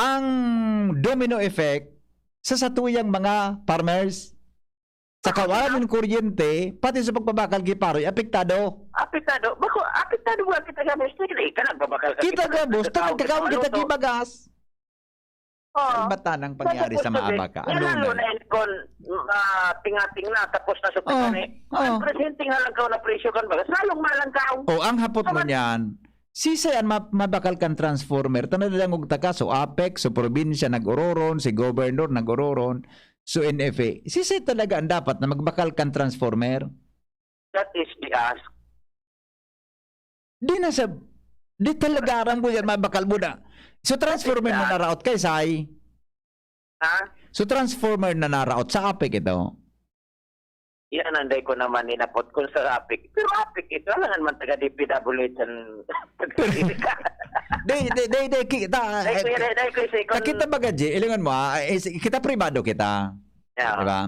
ang domino effect sa satuyang mga farmers. Sa kawalan ng kuryente, pati sa pagpabakal ki Paroy, apektado. Apektado. Bako, apektado ba kita gabos? Sige, ikaw nagbabakal ka. Kita gabos, ta nagkakaon kita ki bagas. Oo. Ang bata nang pangyari sa maabaka. Ano Lalo na? Na yun kung ah, tingating na, tapos na sa Oh, ni. oh. Ang presente nga lang ka na presyo kan bagas, lalong malangkaw. O, ang hapot mo Tama. Niyan, sisay ang ma- mabakal kan transformer? Tanadangog taka, so APEC, so probinsya nag-ororon, si governor nag-ororon, so N F A. Sisay talaga ang dapat na magbakal kan transformer? That is the ask. Di na sa... Di talaga aram ko yan, mabakal mo na. So transformer na naraot kay Sai? Ha? So transformer na naraot sa APEC ito? Yan ang day ko naman inapot kung sa APEC. Pero APEC ito, alangan man taga D P W H ang Day, day, day, day, kita. Day ko, day, day ko, second. Kita baga, G, ilingon mo, ah, is, kita pribado kita. Yeah. Diba?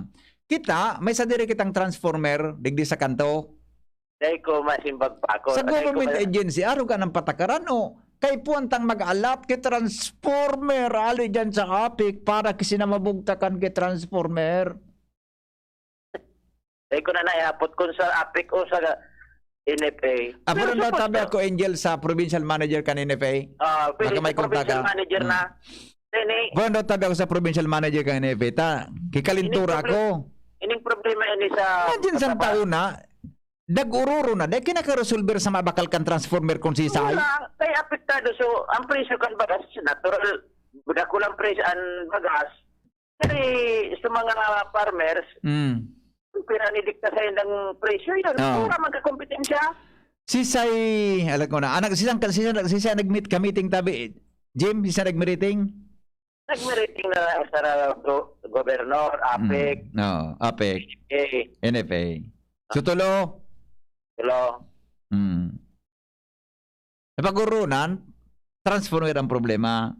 Kita, may sadiri kitang transformer, digdi sa kanto. Day ko, masimbag pa ako. Sa Day ko, government ma- agency, araw ka ng patakaran, o? Kay puwantang mag-alat kay transformer, ali dyan sa APEC para kisinamabugtakan kay transformer. Day ko na naihapot kung sa APEC o sa N F A. Ako Pero rin daw supposed tabi to. Ako, Angel, sa provincial manager kan N F A. Ah, pwede Baka may sa provincial kontak ka. Manager Hmm. na. Then, eh, Ako rin daw tabi ako sa provincial manager kan N F A. Ta, kikalintura Ining ko. Ining problema ini sa Imagine sa mataba. Taon na, nag-ururo na, dahil kinakaresolver sa mabakal kan transformer kung sisay. Wala, kaya apektado. So, ang presyo kan bagas, natural, dakulang presyo ang bagas. Kaya sa mga farmers, Mm. pira ni dikta sa indang presyo yun. Oo. Pura magkakompetensya. Sisay, alam ko na, anak, sisang, sisang, sisang nag-meet ka meeting tabi, Jim, sisang nag-meeting? Nag-meeting na lang sa go- governor, APEC, Mm. No, APEC, eh, N F A. So, tulo? Hello. Mm. Napag-urunan, transformer ang problema.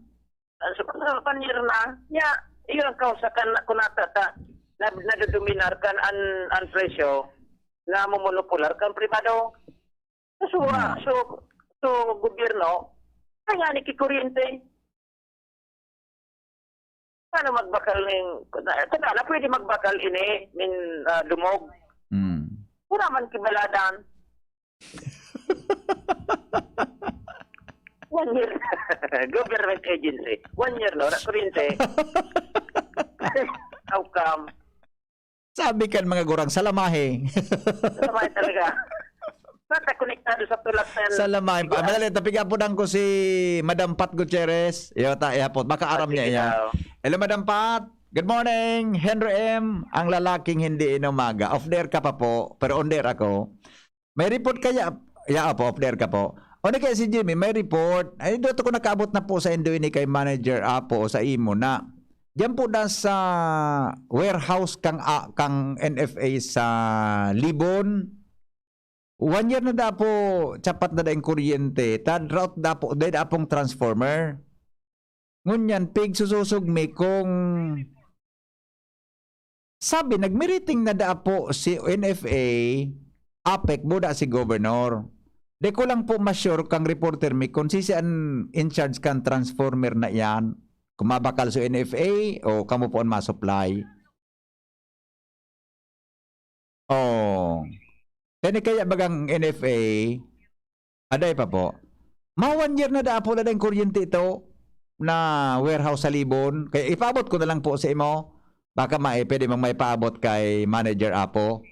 Ang sa mga panyero na, niya, iyon ang kausa kan kunata ta, na, nadodominar kan an, an presyo na mamonopolar kan pribado. So, ah, Hmm. so, so, gobyerno, kaya ni kikuryente. Paano magbakal ning, kung na, na pwede magbakal ini, ning, ah, dumog? Mm. Wala man kibaladan. One year. Government agency. One year, no? Na kuryente. How come? Sabi kan mga gurang, salamahe. Sabay talaga. Basta konektado sa tulak na yan. Salamahe. Pa, madali, tapigapunan ko si Madam Pat Gutierrez. Iyo, ta, ihapot. Baka aram Ah, niya sige iya. daw. Hello, Madam Pat. Good morning. Henry M, ang lalaking hindi inumaga. Off there ka pa po, pero on there ako. May report kaya? Ya, opo, off there ka po. O na kaya si Jimmy, may report. Ay, doon ako nakaabot na po sa indo ini kay manager, apo, o sa imo na. Diyan po na sa warehouse kang, ah, kang N F A sa Libon. One year na da po, chapat na daing kuryente. Tad route da po, dahil apong transformer. Ngunyan, pig susosog mi kung sabi, nagmiriting na da po si N F A, APEC, buda si Governor. Di ko lang po ma-sure kang reporter mi kung sisi an in charge kan transformer na iyan. Kung mabakal so N F A o kamo po an ma-supply. Oh. Kani kaya bagang N F A, aday pa po. Ma one year na da po na yung kuryente ito na warehouse sa Libon. Kaya ipaabot ko na lang po sa imo. Baka ma-, eh, pwede mang maipaabot kay Manager Apo.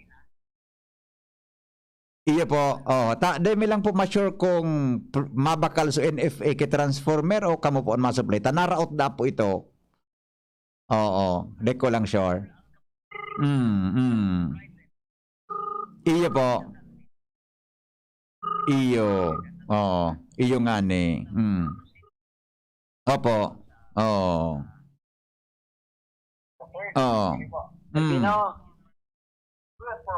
Iyo po. Oh, ta, dai mi lang po ma-sure kung pr-, mabakal sa N F A ki transformer o kamo po an masupply. Ta naraot da po ito. Oo, di ko lang sure. Mm, mm. Iyo po. Iyo. Oo, iyo ngani. Mm. Opo. Oo. Oo. Mm. Sino?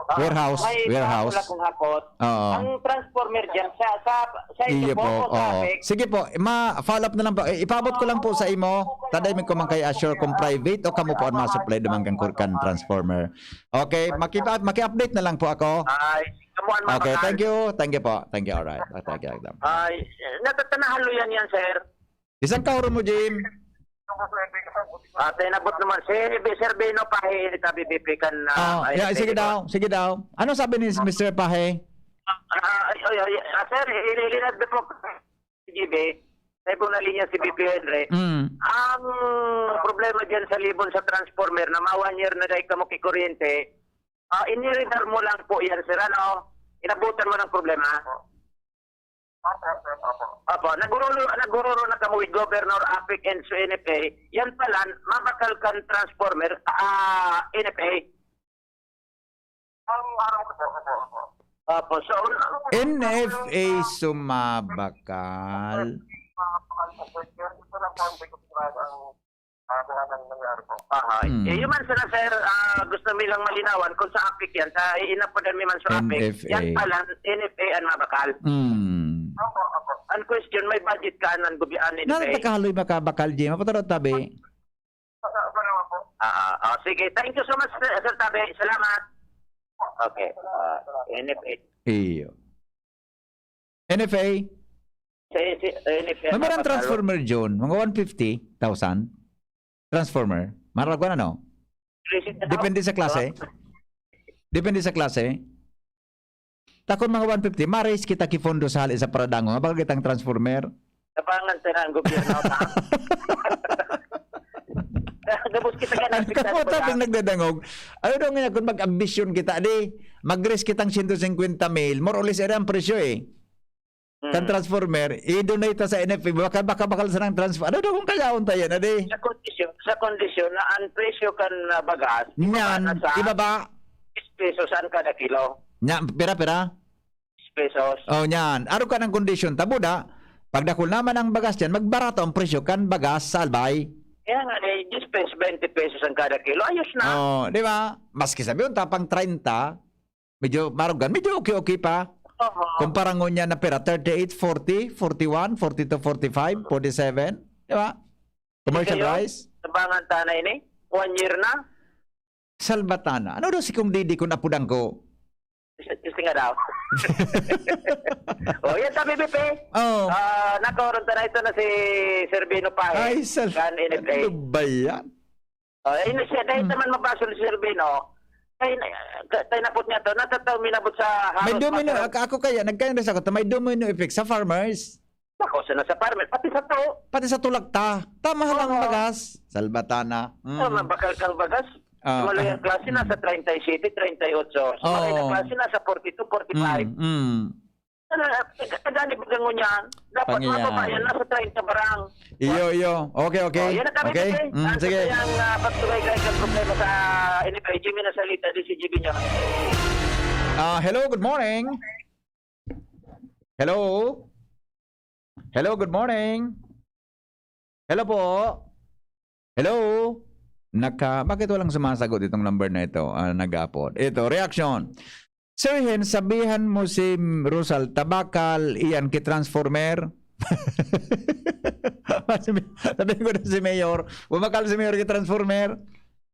Ah, Warehouse, may warehouse. Pula kong hakot. Oo. Ang transformer dyan, sa, sa, sa inyo Iyo po, po, o sa oo. APEC? Sige po, ma-follow up na lang po. Eh, ipaabot ko lang po sa imo. Taday mi ko man kay assure kung private o kamo po ang ma-supply naman kan, kan transformer. Okay, maki-, maki-update na lang po ako. Ay, kamuan, mga Okay, bakal. Thank you. Thank you po. Thank you, alright. Ah, thank you, Agdam. Ay, natatanahan lo yan yan, sir. Isang kahuro mo, Jim. Ah, tinabot naman. Si Sir Bino Pahe, tabi B P kan, ah, Oh, ay, yeah, sige pwede ba? Daw, sige daw. Ano sabi ni Mister Pahe? Ah, ay, ay, ay, ah, sir, i-, i-, i-, po, G B, tayo pong nalinya si B P Henry. Mm. Ang problema dyan sa libon sa transformer, na ma one year na dahil kamo kikuryente, ah, iniridar mo lang po yan, sir, ano? Inabutan mo ng problema. Opo, sir, opo. Opo, nagururo, nagururo na kamo with Governor, APEC, and sa N F A. Yan pala, mabakal kan transformer, ah, N F A. Ang araw ko po, opo, opo. Opo, so, N F A sumabakal. Mabakal po, sir. Yan, ito lang po ang hindi ko sigurado ang Ah, kung anong nangyari po. Aha. Hmm. Eh, yun man sana, sir, ah, gusto mi lang malinawan kung sa APEC yan, sa iinapodan mi man sa APEC, N F A. Yan pala, N F A ang mabakal. Hmm. Opo, opo. Ang question, may budget ka ng gobi-, ang N F A? Nasa takahaloy makabakal, Jim? Mapataro tabi. Sa, sa, sa naman po. Ah, ah, ah, sige. Thank you so much, sir, sir Tabi. Salamat. Okay. Ah, N F A. Iyo. N F A. Si, si, N F A May mga mapatalo. Transformer, John, mga one fifty thousand. Transformer. Maragwan, ano? Resident Depende sa klase. Depende sa klase. Takon mga one fifty, ma-raise kita ki fondo sa hali sa Paradango. Mabakal kitang transformer. Tabangan ta na ang gobyerno, ta? Gabos kita ka na, Ang apektado kaputa ka. Pag nagdadangog, ano daw nga kung mag-ambisyon kita, di, mag-raise kitang siyento singkwenta mil, more or less, ere ang presyo eh. Kan Hmm. transformer, i-donate ta sa N F A, baka, baka, bakal sa nang transfer. Ano daw kung kayaon tayo na di? Sa kondisyon, sa kondisyon na ang presyo kan, ah, bagas, Nyan, ibaba na sa ibaba. Diyes pesos ang kada kilo. Nya, pira, pira? Diyes pesos. Oh, nyan. Aro ka ng kondisyon. Tabo da, pag dakul naman ang bagas dyan, magbarato ang presyo kan bagas sa Albay. Kaya nga, eh, diyes pesos, twenty pesos ang kada kilo. Ayos na. Oh, di ba? Maski sabi yung tapang treinta, medyo marugan, medyo okay-okay pa. Oo. Kumpara ngunyan na pera, thirty-eight, forty, forty-one, forty-two, forty-five, forty-seven, di ba? Commercial Kayo, rice. Tabangan ta na ini. One year na. Salbatana. Ano daw si Kong Didi kung apudan ko? Gusto nga daw. Oh, yan, sabi, Bipe. Oh. Ah, nakaroon ta na ito na si Sir Bino Pahe. Ay, sal-, Kan N F A. Ano ba yan? Oh, eh, siya, dahil Hmm. naman mabasol si Sir Bino, ay, na-, ka-, tayo napot niya to, natataw minabot sa May halos domino, pagka- ak-, ako kaya, nagkain rin sa ako, may domino effect sa farmers. Bako, sa nasa farmer, pati sa to. Pati sa tulak ta. Tama lang Oo. Bagas. Salbatana. Mm. Tama, bakal kang bagas. Ah, Malay ang ah, klase, mm. nasa treinta y siete, treinta y ocho. Oo. Malay na klase, nasa forty-two, forty-five. Mm, mm. Ano, eh, kadali bagang ngunyan. Dapat mga Pangyayari. Babayan, nasa treinta barang. Iyo, iyo. Okay, okay. Oh, yan ang kami Okay. kasi. Mm, Ang sige. Kaya ang, ah, pagtugay kayo sa problema sa N F A, Jimmy na salita, di si Jimmy niya. Ah, hello, good morning. Hello? Hello, good morning. Hello po. Hello? Naka-, bakit walang sumasagot itong number na ito? Ah, nag-aapod. Ito, reaction. Sir Hen, sabihan mo si Rosal, tabakal, iyan, ki transformer. Sabi, sabi ko na si Mayor, bumakal si Mayor ki transformer.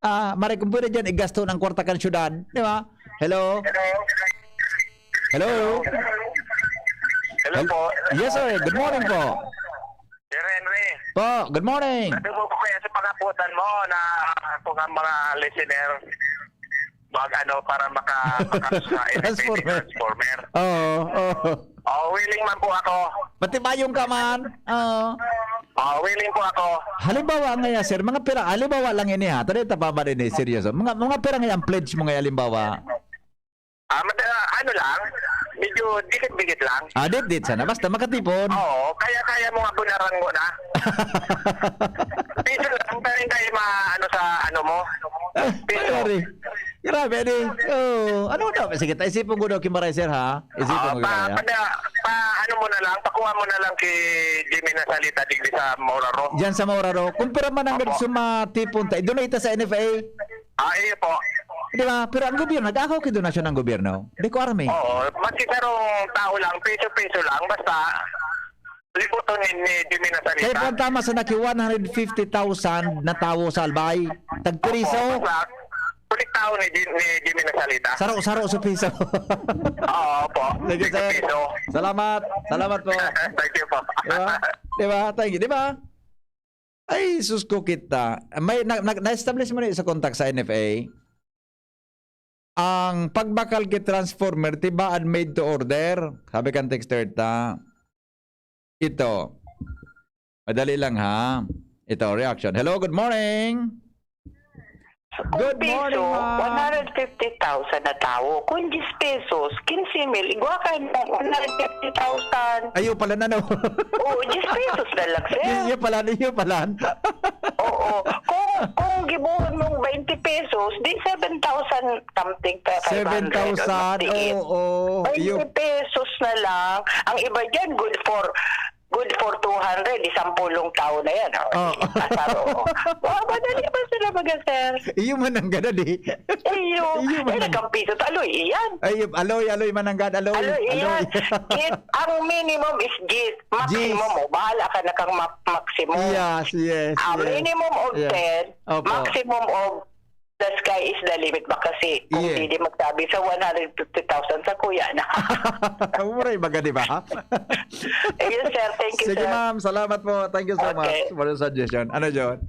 Ah, maray kung pwede dyan, igasto ng kwarta kan syudad. Di ba? Hello? Hello? Hello po. Yes, sir. Good morning po. Sir Henry. Po, good morning. Sabi mo po kaya sa pangaputan mo na kung ang mga listener mag ano para maka-, maka-, sa Transformer. Transformer. Oo, oo. Oh, willing man po ako. Pati bayong ka man. Oo. Oh, willing po ako. Halimbawa nga ya, sir, mga pira, halimbawa lang ini ha, tadi ta pa ba ini, seryoso. Mga, mga pira nga ang pledge mo nga halimbawa? Ah, mad-, ah, ano lang, medyo dikit-dikit lang. Ah, dit-dit sana. Basta makatipon. Oo, kaya-kaya mo nga bunaran mo na. Piso lang, pero hindi ma-, ano sa ano mo. Piso. Pare. Grabe, di. Oh, ano na? Sige, ta, isipon ko daw, Kim Maray, sir, ha? Isipon Ah, ko pa, kaya. pada, pa, ano mo na lang, pakuha mo na lang kay Jimmy na salita digdi sa Mauraro. Diyan sa Mauraro. Kung pira man ang Opo. Sumatipon ta, doon na ita sa N F A. Ah, iyo po. Di ba? Pero ang gobyerno, nag-aakaw ki donasyon ang gobyerno. Di ko army. Oo, maski sarong tao lang, piso-piso lang, basta libuton ni, ni Jimmy na Kaya salita. po ang tama sa naki one hundred fifty thousand na tawo sa Albay. Tagpiriso. Opo, basta kulit tao ni, Jim, ni Jimmy na salita. Saro-saro sa piso. Oo po. Sige, sir. Piso. Salamat. Salamat po. Thank you po. Di ba? Di ba? Thank you. Di ba? Ay, sus ko kita. May, na, na, na-establish mo na sa contact sa N F A? Ang pagbakal ki transformer, tibaad made to order. Sabi kan texter ta. Ito. Madali lang ha. Ito, reaction. Hello, good morning. Kung Good piso, morning, ma'am. One hundred fifty thousand na tawo. Kung diyes pesos, quince mil. Igwa ka ng one hundred fifty thousand. Ayaw pala na, no? Oo, diyes pesos na lang, sir. Yun, yun pala, yun pala. Oo. Kung, kung gibuhon mong twenty pesos, di seven thousand something pa, five hundred or Seven thousand, mas tiit. Oo. Twenty Yun. pesos na lang. Ang iba dyan, good for, good for two hundred. Isang pulong tao na yan, oh. Oo. Asar, oo. Wa-, madali ba sila mag-asar? Iyo man ang ganun, eh. Iyo. Iyo man Eh, ang nagkampiso, aloy, iyan. Ay, aloy, aloy, mananggad, aloy. Aloy, iyan. Git, ang minimum is git. Maximum, Gis. oh, bahala ka na kang ma-, maximum. Yes, yes, Ang yes. minimum of Yeah. ten, Opo. maximum of the sky is the limit ba kasi kung Yes. di, di magsabi sa one hundred fifty thousand sa kuya na. Mura yung baga, di ba? Ayun, sir. Thank you, Sige, sir. ma'am. Salamat po. Thank you so Okay. much for the suggestion. Ano, John?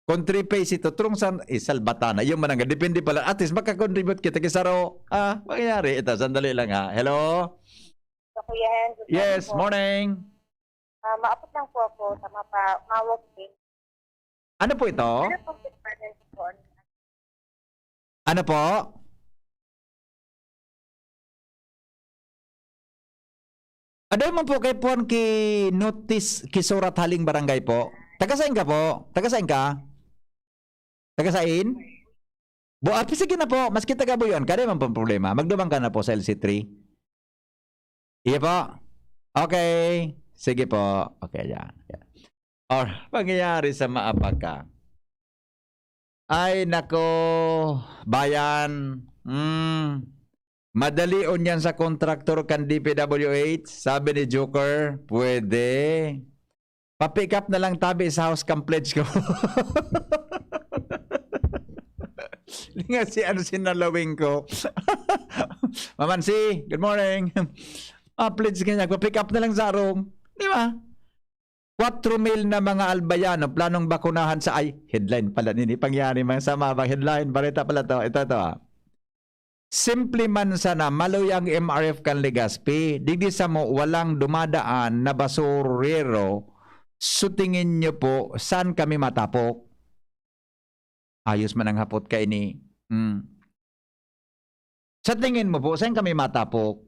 Kung three phase ito, Trung San, eh, Salvatana. Yung manangga, depende pala. At least, makakontribute kita kay Saro. Ah, mangyayari ito. Sandali lang, ha. Hello? So, Kuya Hen, good Yes, morning po. morning. Ah, maabot lang po ako sa mapa-, mawag din. Ano po ito? Ano pong difference po? Ano po? Aday man po kay puan ki notice, ki surat haling barangay po. Taga saan ka po? Taga saan ka? Taga sain? Bu-, ah, sige na po. Maski taga Buyon ka, di man po problema. Magdumang ka na po sa L C three. Iya po. Okay. Sige po. Okay, yan. Yan. Or, pangyayari sa maapaka. Ay, nako, bayan. Hmm. Madali unyan sa kontraktor kan D P W H, sabi ni Joker, pwede. Pa-pick up na lang tabi sa house kan pledge ko. Nga si ano, si nalawing ko. Mamansi, good morning. Ah, pledge ka niya, pa-pick up na lang sa arong. Di ba? Kwatro mil na mga Albayano planong bakunahan sa, ay, headline pala nini, pangyari man sa mabang headline, balita pala to, ito, ito, ah. Simple man sana, maluya ang M R F kan Legazpi, digdi samo walang dumadaan na basurero, so tingin nyo po, saan kami matapok? Ayos man ang hapot kaini. Hmm. Sa tingin mo po, saan kami matapok?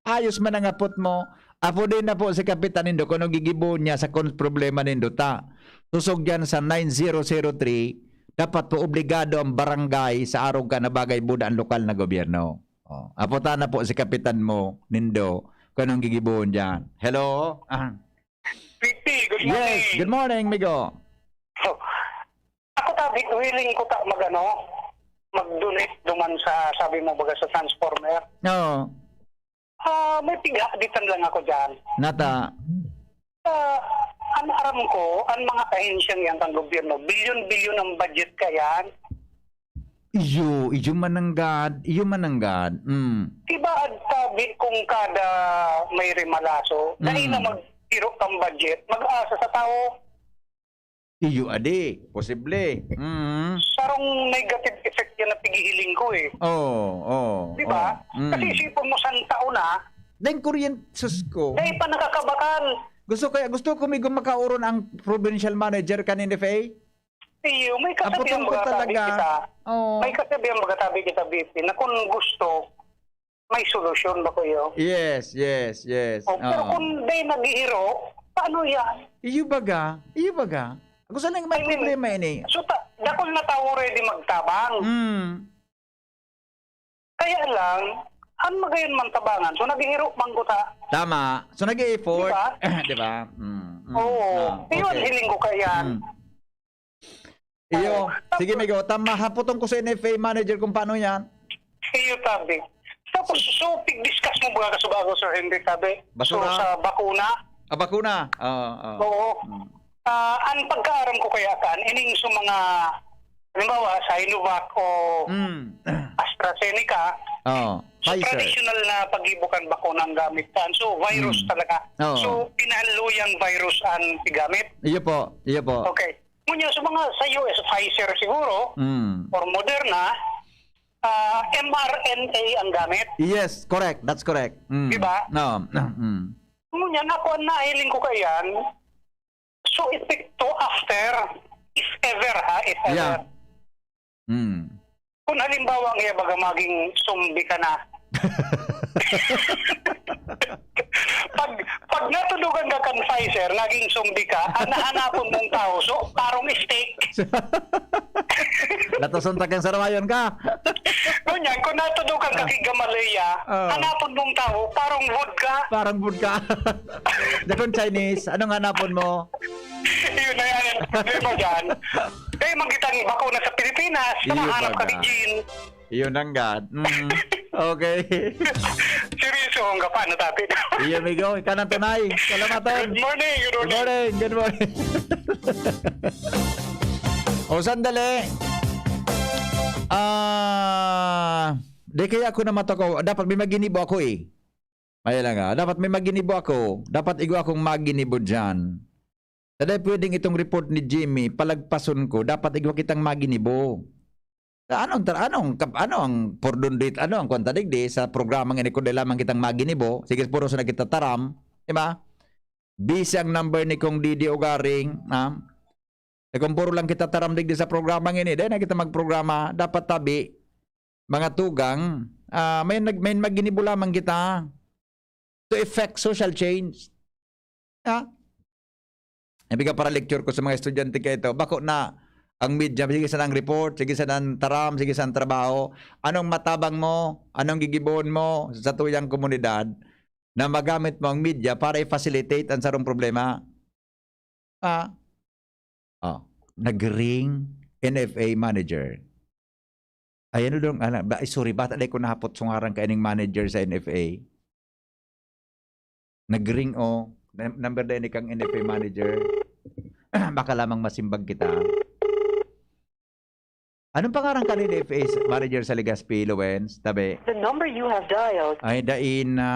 Ayos man ang hapot mo. Apo din na po si Kapitan nindo kung anong gigibo niya sa kon-, problema nindo ta. Susog yan sa nine zero zero three, dapat po obligado ang barangay sa arog ka na bagay buda ang lokal na gobyerno. Oh, aputan na po si Kapitan mo, nindo, kung anong gigibo niyan. Hello? Ah. P P, good morning. Yes, good morning, Migo. Oh, ako tabi, willing ko ta mag-ano, mag-donate duman sa, sabi mo, baga sa transformer. Oo. Ah, may pighahaditan lang ako dyan. Nata. Ah, an aram ko, an mga ahensyang yan kan gobyerno, bilyon-bilyon ang budget kayan. Iyo, iyo mananggad, iyo mananggad. Mm. Di ba, ad tabi kung kada may remalaso, dai Mm. na magtiro kang budget, mag-asa sa tao. Iyo, adi, posible. Mm. Sarong negative effect yan na pigihiling ko eh. Oo, oo, Di ba? oo. Mm. Kasi isipon mo, san taon na, Dahil kuryente, sus ko. Dahil pa nakakabakan. Gusto kaya, gusto ko, migo, makauron ang provincial manager kan N F A. Iyo, may kasabihan baga tabi kita. Oo. May kasabihan baga tabi kita, B P, na kung gusto, may solusyon ba kayo? Yes, yes, yes. Oh, pero Oo. kung di naghihiro, paano yan? Iyo baga, iyo baga. Gusto lang may I mean, problema ini. So, ta- dakul na tao ready magtabang. Mm. Kaya lang, an magayon man tabangan, so naghihiro man kuta. Tama. So, nag-e-effort. Di ba? Di ba? Mm, mm. Oo. Ah, Iyon, okay. hiling ko kaya. Mm. Iyo, Oo. sige, Tapos, Migo. Tama, haputon ko sa N F A manager kung paano yan. Iyo, tabi. Tapos, so, pig-discuss mo mga kasubago, Sir Henry, tabi. Basura. So, sa bakuna. Ah, bakuna. Oo, oo. Oo. Mm. Ah, ang pagkaaram ko kaya kan, ining sa mga, halimbawa, Sinovac o Mm. AstraZeneca, Oo. so, Pfizer. traditional na pag-ibukan bakuna ang gamit kan. So, virus Mm. talaga. Oo. So, pinahaloy ang virus ang gamit. Iyo po, iyo po. Okay. Ngunyan, sa mga sa U S, Pfizer siguro, Mm. or Moderna, ah, M R N A ang gamit. Yes, correct. That's correct. Mm. Di ba? No. Mm. Ngunyan, ako ang nahiling ko kaiyan, so epekto after, if ever, ha, if ever. Yeah. Mm. Kung halimbawa nga, baga maging zombie ka na. Pag, pag natudugan ka kan Pfizer, naging zombie ka, ang nahanapon mong tao, so, parang steak. Latason ta kan sarawayon ka. Ngunyan, kung natudugan ka Ah. kay Gamaleya, Ah. hanapon mong tao, parang vodka. Parang vodka. Dakong Chinese, anong hanapon mo? Yun na yan. Problema dyan. Kaya magkitang bakuna sa Pilipinas, Iyo, mahanap ka baga. ni Jean. Iyo nanggad. Mm. Okay. Seryoso ang gapa na dati. Iyo, amigo. Ikaw nang tunay. Salamat, Ton. Good morning, good Good morning. morning. Good morning. O, sandali. Ah, di kaya ako na matakaw. Dapat may maginibo ako eh. Ayan lang, ah. Dapat may maginibo ako. Dapat igwa akong maginibo dyan. Dai pwedeng itong report ni Jimmy, palagpason ko. Dapat igwa kitang maginibo. Anong tra-, anong kap-, ano ang pordon dit-, ano ang kwanta digdi sa programang ini, kundi lamang kitang maginibo? Sige, puro sa nagkitataram, di ba? Busy ang number ni Kong Didi Ugaring, ha? E kung puro lang kita taram digdi sa programang ini, dai na kita magprograma. Dapat tabi, mga tugang, ah, may nag-, may maginibo lamang kita to effect social change. Ha? Sabi ka, para lecture ko sa mga estudyante kaito, bako na ang media, sige sana ang report, sige sana ang taram, sige sana ang trabaho. Anong matabang mo? Anong gigibohon mo sa tuyang komunidad na magamit mo ang media para i-facilitate ang sarong problema? Ah. Oh, nag-ring N F A manager. Ay, ano daw, ano, ba, ay, sorry, bata, dai ko nahapot sa ngaran kaining manager sa N F A. Nag-ring, oh. Num-, number dai ni kang N F A manager. Baka lamang masimbag kita. Anong pangaran ka ni N F A manager sa Legazpi, Lowens? Tabi. The number you have dialed. Ay, dai na,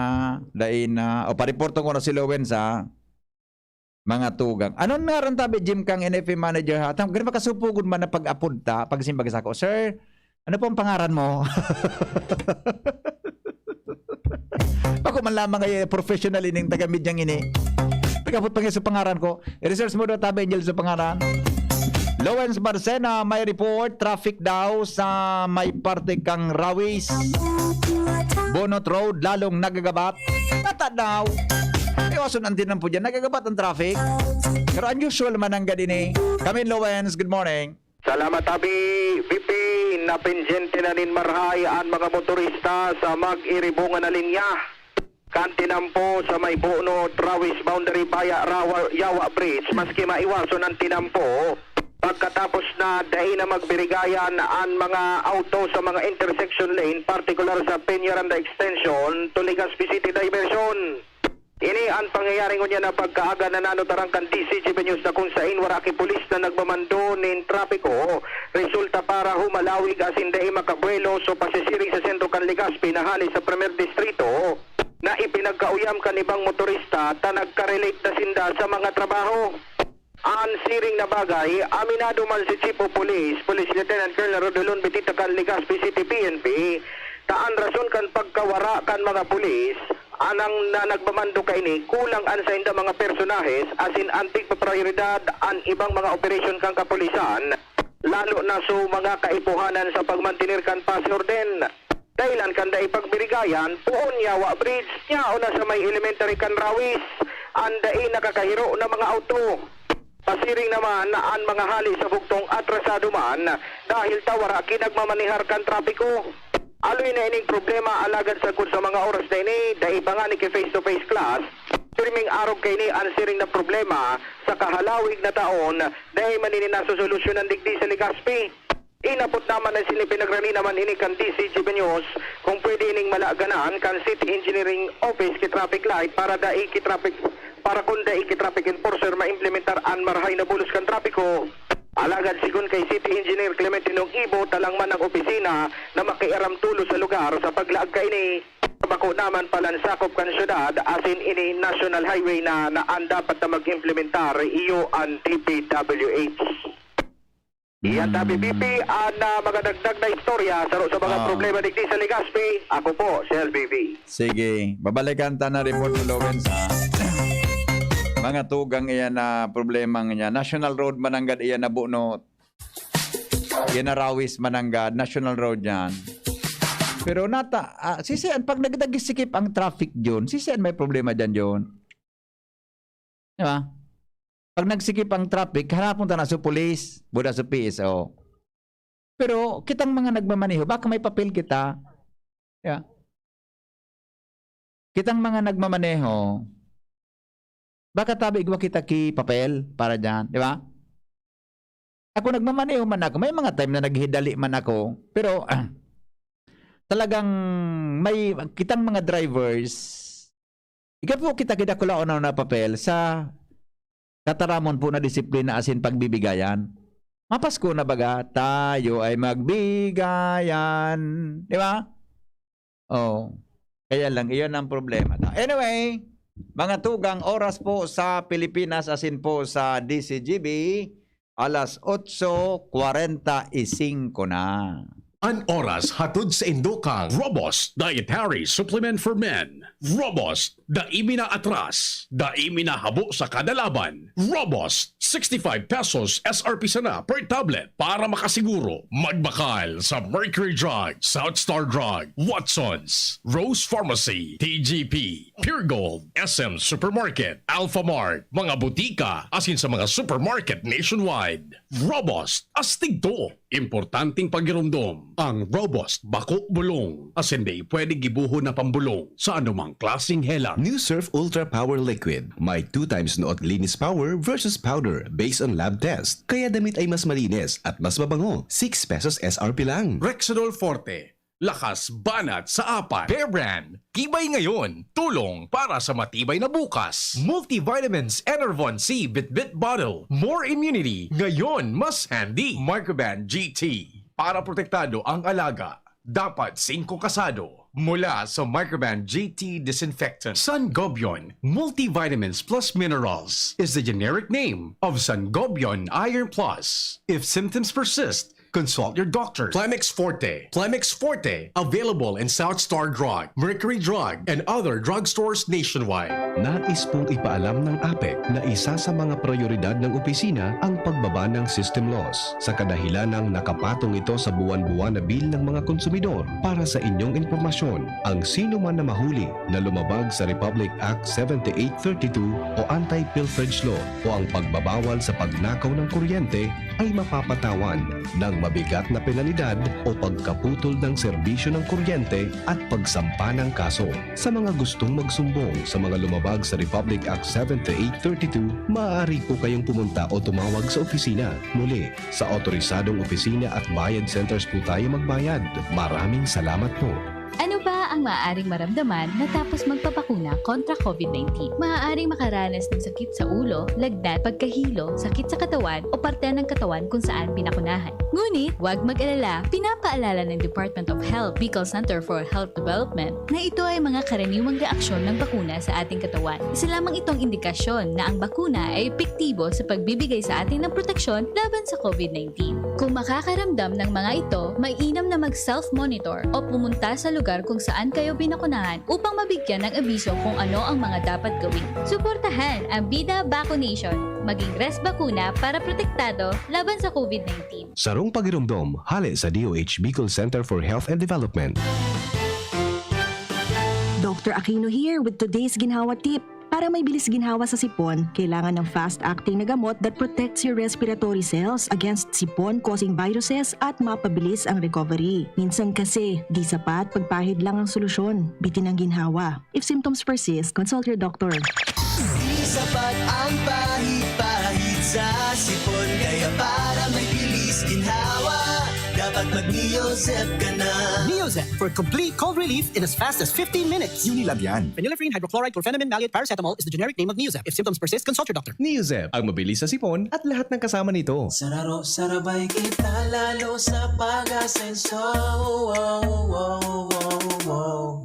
dai na. O, pariporto ko na si Lowens, ha? Mga tugang. Anong ngaran tabi, Jim, kang N F A manager, ha? Tam-, ganun ba kasupugod man na pag-apod ta, pagsimbag sa ako, "Sir, ano po ang pangaran mo?" Bako man lamang ay professional ining taga-medyang ini. Pag-apod pa nga sa pangaran ko, i-research mo daw, tabi, Angel, sa pangaran. Lawrence Barcena, may report, traffic daw sa may parte kang Rawis. Bonot Road, lalong nagagabat. Tata daw. Iwason ang tinampo dyan. Nagagabat ang traffic. Pero unusual man ang gad ini. Kami, Lawrence, good morning. Salamat, Abi. V P, napendyente na nin marahay an mga motorista sa mag-iribungan na linya. Kan tinampo sa may Bono, Trawis boundary via Rawa, Yawa Bridge, maski maiwason ang tinampo. Pagkatapos na dai na magbirigayan an mga auto sa mga intersection lane, partikular sa Peñaranda Extension to Legazpi City Diversion. Ini an pangyayari ngunyan na pagkaaga na nanutaran kan D C G B News na kung sain wara ki pulis na nagmamando nin trapiko, resulta para humalawig asin dai makabuelos o pasisiring sa sentro kan Legazpi na hale sa Primer Distrito. Na ipinagkauyam kan ibang motorista ta nagka-relate na sinda sa mga trabaho. An siring na bagay, aminado man si Chief of Police, Police Lieutenant Colonel Rodolon Betita kan Legazpi City P N P, ta an rason kan pagkawara kan mga pulis, Anang na nagmamando kaini, kulang an sainda mga personahes, asin an tigpaprayoridad an ibang mga operasyon kan kapulisan, lalo na so mga kaipuhanan sa pagmantener kan pasi orden. Dahilan kan dai pagbibigayan, poon Yawa Bridge, yaon na sa may elementary kan Rawis, an dai nakakahiro na mga auto. Pasiring naman na an mga hali sa bugtong atrasado man dahil ta wara ki nagmamanehar kan trapiko. Aloy na ining problema, alagad sagkod sa mga oras na ini, dai pa ngani ki face-to-face class, pirming arog kaini an siring na problema sa kahalawig na taon, dai man ini nasosolusyonan digdi sa Legazpi. Inapot naman na sini pinagrani naman ini kan D C G B News kung pwede ining malaganan kan City Engineering Office ki traffic light para dai ki traffic, para kun dai ki traffic enforcer maimplementar an marahay na bulos kan trapiko. Alagad sigon kay City Engineer Clementino Ibo, talang man ang opisina na makiaram tulos sa lugar sa paglaag kaini. Bako naman palan sakop kan syudad, asin ini national highway na, na an dapat na mag-implementar, iyo an D P W H. Iyan, tabi, B P, an, ah, mga dagdag na istorya saro sa mga Ah. problema digdi sa Legazpi. Ako po, si L B V. Sige, babalikan ta na report mo, Lawrence, ha? Mga tugang iyan na problema niya. National Road mananggad iyan na bunot. Iyan na Rawis mananggad. National Road yan. Pero nata, ah, sisian, pag nagdagisikip ang traffic dyan, sisian may problema dyan, John? Di ba? Pag nagsikip ang traffic, harapon ta na sa pulis, buda sa P S O. Pero kitang mga nagmamaneho, baka may papel kita. Yeah. Kitang mga nagmamaneho, baka tabi igwa kita ki papel para dyan, di ba? Ako nagmamaneho man ako, may mga time na naghidali man ako, pero talagang may kitang mga drivers, igapo kita kidakulaon na papel sa tataramon po na disiplina asin pagbibigayan. Mapasko na baga, tayo ay magbigayan. Di ba? Oh, kaya lang, iyon ang problema. Ta-, anyway, mga tugang, oras po sa Pilipinas, asin po sa D C G B, alas otso kwarenta y singko na. An oras hatod sa indo kan Robust Dietary Supplement for Men. Robust, dai mi na atras, dai mi na habo sa kada laban. Robust, sixty-five pesos S R P sana per tablet. Para makasiguro, magbakal sa Mercury Drug, South Star Drug, Watsons, Rose Pharmacy, T G P, Pure Gold, S M Supermarket, Alpha Mart, mga butika, asin sa mga supermarket nationwide. Robust, astig to. Importanteng pagiromdom, ang Robust bako bulong, asin dai pwede gibohon na pambulong sa anumang klaseng helang. New Surf Ultra Power Liquid, may two times nood linis power versus powder based on lab test. Kaya damit ay mas malinis at mas mabango. Six pesos S R P lang. Rexidol Forte, lakas banat sa apat. Bear Brand, tibay ngayon, tulong para sa matibay na bukas. Multivitamins Enervon C Bitbit Bottle, more immunity, ngayon mas handy. Microban G T, para protektado ang alaga, dapat singko kasado. Mula sa Microban G T Disinfectant. Sangobion Multivitamins Plus Minerals is the generic name of Sangobion Iron Plus. If symptoms persist, consult your doctor. Plemex Forte. Plemex Forte, available in South Star Drug, Mercury Drug, and other drugstores nationwide. Nais pong ipaalam ng APEC na isa sa mga prioridad ng opisina ang pagbaba ng system loss, sa kadahilanang nakapatong ito sa buwan-buwan na bill ng mga konsumidor. Para sa inyong impormasyon, ang sino man na mahuli na lumabag sa Republic Act seventy-eight thirty-two o Anti-Pilferage Law o ang pagbabawal sa pagnakaw ng kuryente ay mapapatawan ng mabigat na penalidad o pagkaputol ng serbisyo ng kuryente at pagsampa ng kaso. Sa mga gustong magsumbong sa mga lumabag sa Republic Act seventy-eight thirty-two, maaari po kayong pumunta o tumawag sa opisina. Muli, sa otorisadong opisina at bayad centers po tayo magbayad. Maraming salamat po. Ano ba ang maaaring maramdaman matapos magpabakuna kontra COVID nineteen? Maaaring makaranas ng sakit sa ulo, lagnat, pagkahilo, sakit sa katawan, o parte ng katawan kung saan binakunahan. Ngunit, huwag mag-alala, pinapaalala ng Department of Health, Bicol Center for Health Development, na ito ay mga karaniwang reaksyon ng bakuna sa ating katawan. Isa lamang itong indikasyon na ang bakuna ay epektibo sa pagbibigay sa atin ng proteksyon laban sa COVID nineteen. Kung makakaramdam ng mga ito, mainam na mag-self-monitor o pumunta sa lugar kung saan kayo binakunahan upang mabigyan ng abiso kung ano ang mga dapat gawin. Suportahan ang Bida Bakunation. Maging Res Bakuna para protektado laban sa COVID-nineteen. Sarong pagiromdom, hale sa D O H Bicol Center for Health and Development. Doctor Aquino here with today's ginhawa tip. Para may bilis ginhawa sa sipon, kailangan ng fast-acting na gamot that protects your respiratory cells against sipon-causing viruses at mapabilis ang recovery. Minsan kasi, di sapat pagpahid lang ang solusyon. Bitin ang ginhawa. If symptoms persist, consult your doctor. Di sapat ang pahid-pahid sa sipon. Kaya para may bilis ginhawa, dapat mag-Neozep ka na. Neozep for complete cold relief in as fast as fifteen minutes. Unilab yan. Phenylephrine, hydrochloride, chlorphenamine, maleate, paracetamol is the generic name of Neozep. If symptoms persist, consult your doctor. Neozep, ang mabilis sa sipon at lahat ng kasama nito. Sararo, sarabay kita lalo sa pag-asenso.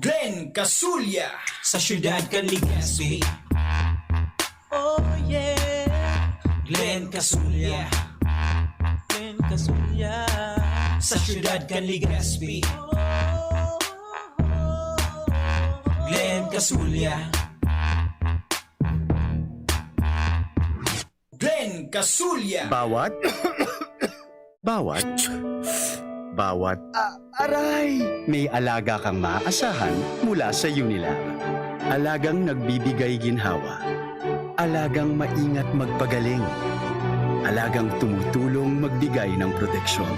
Glenn Casulya sa siyudad kan Legazpi. Oh yeah. Glenn Casulya. Glenn Casulya sa siyudad kan Legazpi. Glenn Casulya. Glenn Casulya. Bawat, bawat, bawat, Ah, aray! may alaga kang maaasahan mula sa Unilab. Alagang nagbibigay ginhawa. Alagang maingat magpagaling. Alagang tumutulong magbigay ng proteksyon.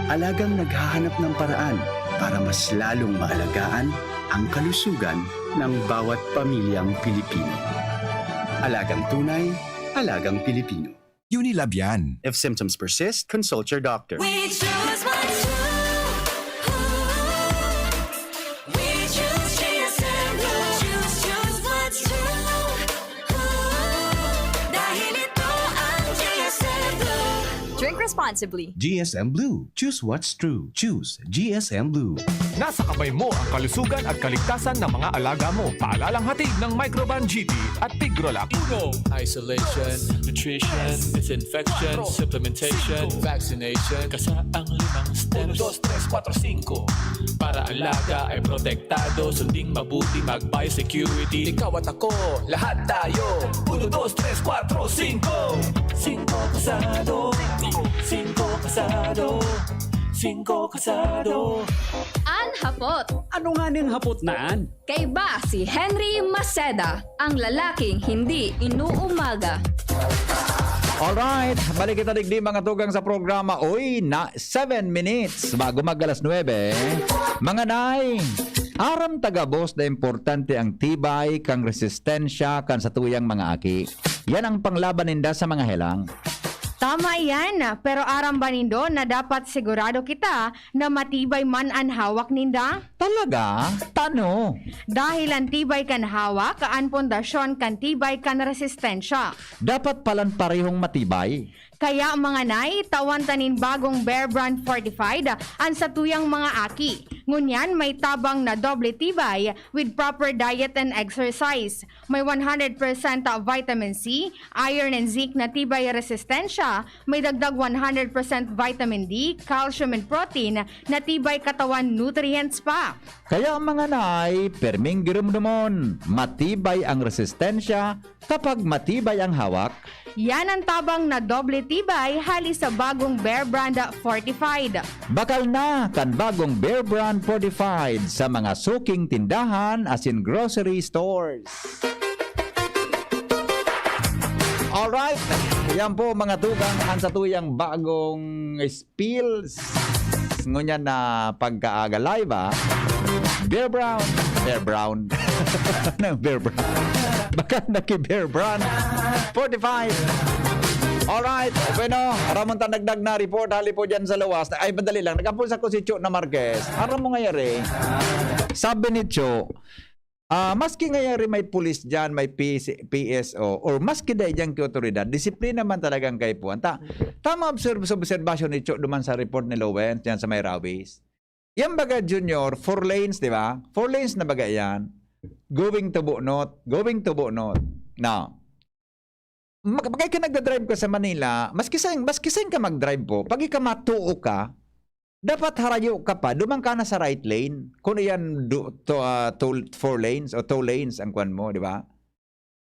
Alagang naghahanap ng paraan para mas lalong maalagaan ang kalusugan ng bawat pamilyang Pilipino. Alagang tunay, alagang Pilipino. Unilab yan. If symptoms persist, consult your doctor. We choose what's true. We choose G S M Blue. Choose, choose what's true. Dahil ito ang G S M Blue. Drink responsibly. G S M Blue. Choose what's true. Choose G S M Blue. Nasa kamay mo ang kalusugan at kaligtasan ng mga alaga mo. Paalalang hatid ng Microban G T at Tigrolak. Uno, isolation, nutrition, disinfection, supplementation, vaccination, kasaang limang steps. Uno, dos, tres, kuwatro, singko. Para alaga ay protektado, sunding mabuti, mag-biosecurity. Ikaw at ako, lahat tayo. Uno, dos, tres, kuwatro, singko. Singko kasado. Singko kasado. Singko kasado. An hapot. Ano nga ning hapot na an? Kaiba si Henry Maceda, ang lalaking hindi inuumaga. Alright, balik kita digdi mga tugang sa programa. Uy, na seven minutes bago mag alas nuebe. Mga nay, aram ta gabos na importante ang tibay kan resistensya kan satuyang mga aki. Yan ang panglaban ninda sa mga helang. Tama yan, pero aram ba nindo na dapat sigurado kita na matibay man an hawak ninda? Talaga? Tano? Dahil an tibay kan hawak an pundasyon kan tibay kan resistensya. Dapat palan parehong matibay. Kaya mga nay, tawan ta nin bagong Bear Brand Fortified an satuyang mga aki. Ngunyan may tabang na doble tibay with proper diet and exercise. May one hundred percent vitamin C, iron and zinc na tibay resistensya, may dagdag one hundred percent vitamin D, calcium and protein na tibay katawan nutrients pa. Kaya mga nay, perming girumdumon, matibay ang resistensya kapag matibay ang hawak. Yan ang tabang na doble tibay hali sa bagong Bear Brand Fortified. Bakal na kan bagong Bear Brand Fortified sa mga suking tindahan asin grocery stores. Alright, yan po mga tugang ang satuyang bagong pills. Ngunyan na pagkaaga live ah. Bear Brown. Bear Brown. Anong Bear Brown? Baka naki Bear Brown. forty-five. Alright. Bueno, aram mo ta nagdag na report hali po dyan sa lawas. Ay, madali lang. Nagapulsa ko si Cho na Marquez. Aram mo nga yari. Sabi ni Cho, ah, maski nga yari may pulis dyan, may P S, P S O, or maski dai dyan ki otoridad, disiplina man talagang kaipuhan. Ta, tama observe sa obserbasyon ni Cho duman sa report ni Lowens dyan sa may Rawis. Yan baga, Junior, four lanes, di ba? Four lanes na baga yan. Going to Bunot, going to Bunot. Now, mag-, pag ka nagdadrive ka sa Manila, maski saan, maski saan ka magdrive po, pag ika matuo ka, Dapat harayo ka pa, duman ka na sa right lane. Kung iyan do, to, ah, two, four lanes o two lanes ang kwan mo, di ba?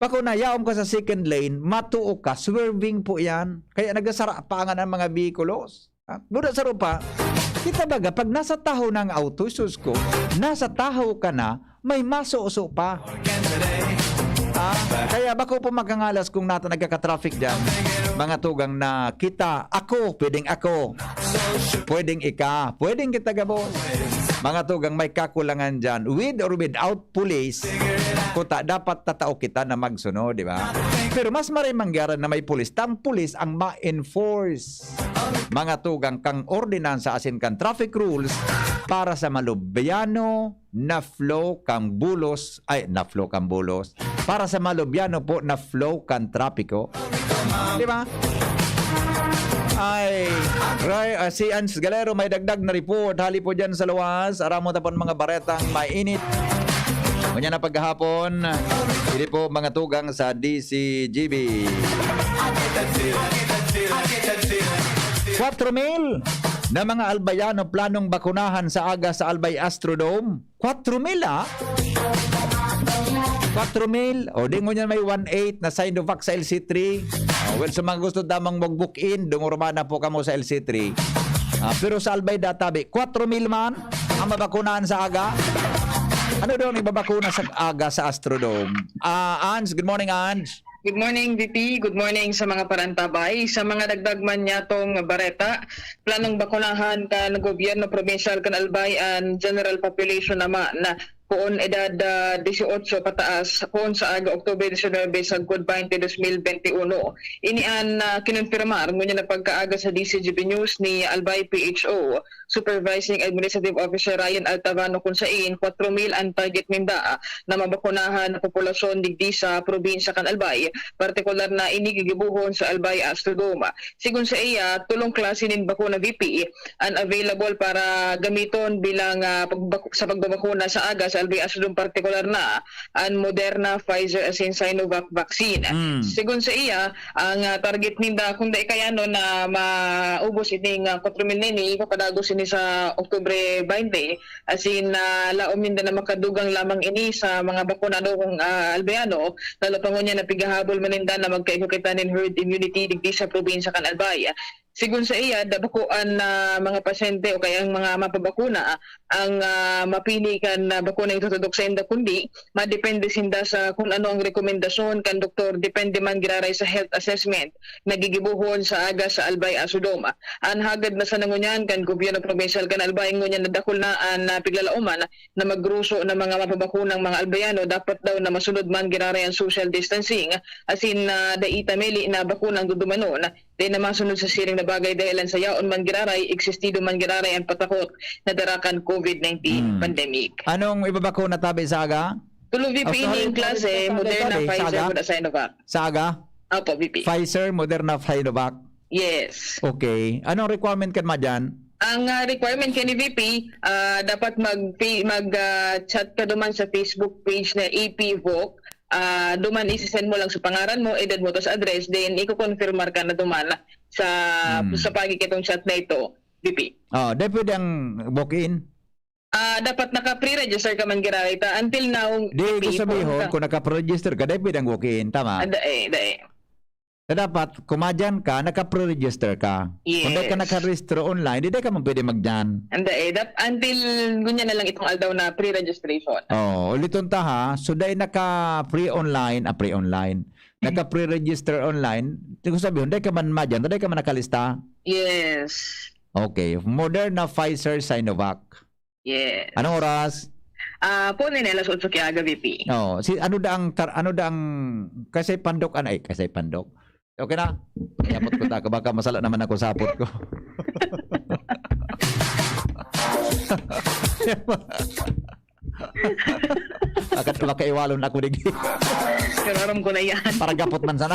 Bako na, yaom ka sa second lane, matuo ka, swerving po yan. Kaya nagasara pa nga ang mga bikulos. Ha? Buda sa rupa, kita baga, pag nasa tahaw na ang auto, sus ko, nasa tahaw ka na, may masuso pa. Ah, kaya bako po makangalas kung nata nagkaka-traffic dyan. Mga tugang na kita, ako, pwedeng ako. Pwedeng ika, pwedeng kita gabos. Mga tugang may kakulangan dyan, with or without police, kuta dapat tatao kita na magsunod, di ba? Pero mas maray manggaran na may pulis, tang pulis ang ma-enforce. Mga tugang kang ordinansa asin kan traffic rules para sa malubyano na flow kang bulos, ay, na flow kang bulos, para sa malubyano po na flow kan trapiko. Di ba? Ay, Ray, ah, si Ans Galero may dagdag na report. Hali po dyan sa luwas. Aram mo tapon mga baretang mainit. Ngunyan na paghahapon, hindi po mga tugang sa D C G B. Kwatro mil na mga Albayano planong bakunahan sa aga sa Albay Astrodome. Kwatro mil, ah. Kwatro mil. O, di ngunyan may one eight na Sinovac sa L C three. Ah, well, sa mga gusto damang mag-book-in, dumurma na po kamo sa L C three. Ah, pero sa Albay Databi, kwatro mil man ang mabakunahan sa aga. Ano daw ang ibabakuna sa aga sa Astrodome? Ah, Ange, good morning, Ange. Good morning, V P. Good morning sa mga parantabay. Sa mga dagdag man niyatong bareta, planong bakunahan kan gobyerno probinsyal kan Albay an general population naman poon edad, ah, dieciocho pataas, poon sa aga Oktubre diecinuebe sagkod baynte dos mil bente uno. Ini an, ah, kinumpirmar ngunyan na pagkaaga sa D C G B News ni Albay P H O Supervising Administrative Officer Ryan Altavano, kun sain kwatro mil an target ninda na mabakunahan na populasyon digdi sa probinsya kan Albay, partikular na ini gigibohon sa Albay Astrodome. Sigon sa iya, tolong klase nin bakuna, V P, an available para gamiton bilang, ah, pagbak-, sa pagbabakuna sa aga sa Albay Astrodome, partikular na an Moderna, Pfizer, asin Sinovac vaccine. Mm. Sigon sa iya, ang, ah, target ninda, kung dai kaya no na maubos ining, ah, kwatro mil na ini, ipapadagos ini sa Oktubre baynte, asin, ah, laom ninda na makadugang lamang ini sa mga bakunadong, ah, Albayano, lalo pa ngunyan na pighahabol man ninda na magkaigo kita nin herd immunity digdi sa probinsya kan Albay. Sigon sa iya, da bako an, ah, mga pasyente o kaya ang mga mapabakuna ang, ah, mapili kan, ah, bakuna itutudok sainda, kundi madepende sinda sa kun ano ang rekomendasyon kan doktor, depende man giraray sa health assessment na gigibohon sa aga sa Albay Astrodome. An hagad na sa nangunyan kan gobyerno probinsyal kan Albay, ngunyan na dakul na an, ah, piglalaoman na magruso na mga mapabakunang mga Albayano, dapat daw na masunod man giraray an social distancing, asin na dai ta meli na bakunang dudumanon, dai na masunod sa siring na bagay dahilan sa yaon man giraray, existido man giraray an patakot na dara kan COVID nineteen Hmm. pandemic. Anong ibabakuna tabi sa aga? Tulo, V P, Oh, sorry, ining sorry, klase, sorry, Moderna, sorry, Pfizer, saga? Kuda Sinovac. Saga? Opo, V P. Pfizer, Moderna, Sinovac. Yes. Okay. Anong requirement kan madyan? Ang, ah, requirement kan ni V P, ah, dapat mag, mag, ah, chat ka duman sa Facebook page na A P Voc. Ah, duman isi-send mo lang sa pangaran mo, edad mo, tas address, then iko-confirmar ka na duman sa, Hmm. sa pagi kitong chat na ito, V P. Oh, di pwede ang walk-in? Ah, dapat naka-pre-register ka man giraray ta. Until now, Di ko V P, sabihon, pumunta. Kung naka-pre-register ka, di pwede ang walk-in, tama? Ah, dai, dai. Na dapat, kumadyan ka, naka-pre-register ka. Kung di ka Yes. nakarehistro online, di, di ka man pwede magdyan. Anda eh, dap-, until ngunyan na lang itong aldaw na pre-registration. Oh, uliton ta ha. So, dahil naka-pre online, ah, pre online. Naka-pre-register online, di ko sabihon, di ka man madyan, di ka man nakalista. Yes. Okay. Moderna, Pfizer, Sinovac. Yes. Anong oras? Ah, po ni alas otso ki aga, V P. Oh, si ano da ang tar-, ano da ang kasi pandok an-, ay, kasi pandok. Okay na. Yapot ko ta, baka masala naman ako sa apot ko. Akat makaiwalon ako digdi. Pero aram ko na yan. Para gapot man sana.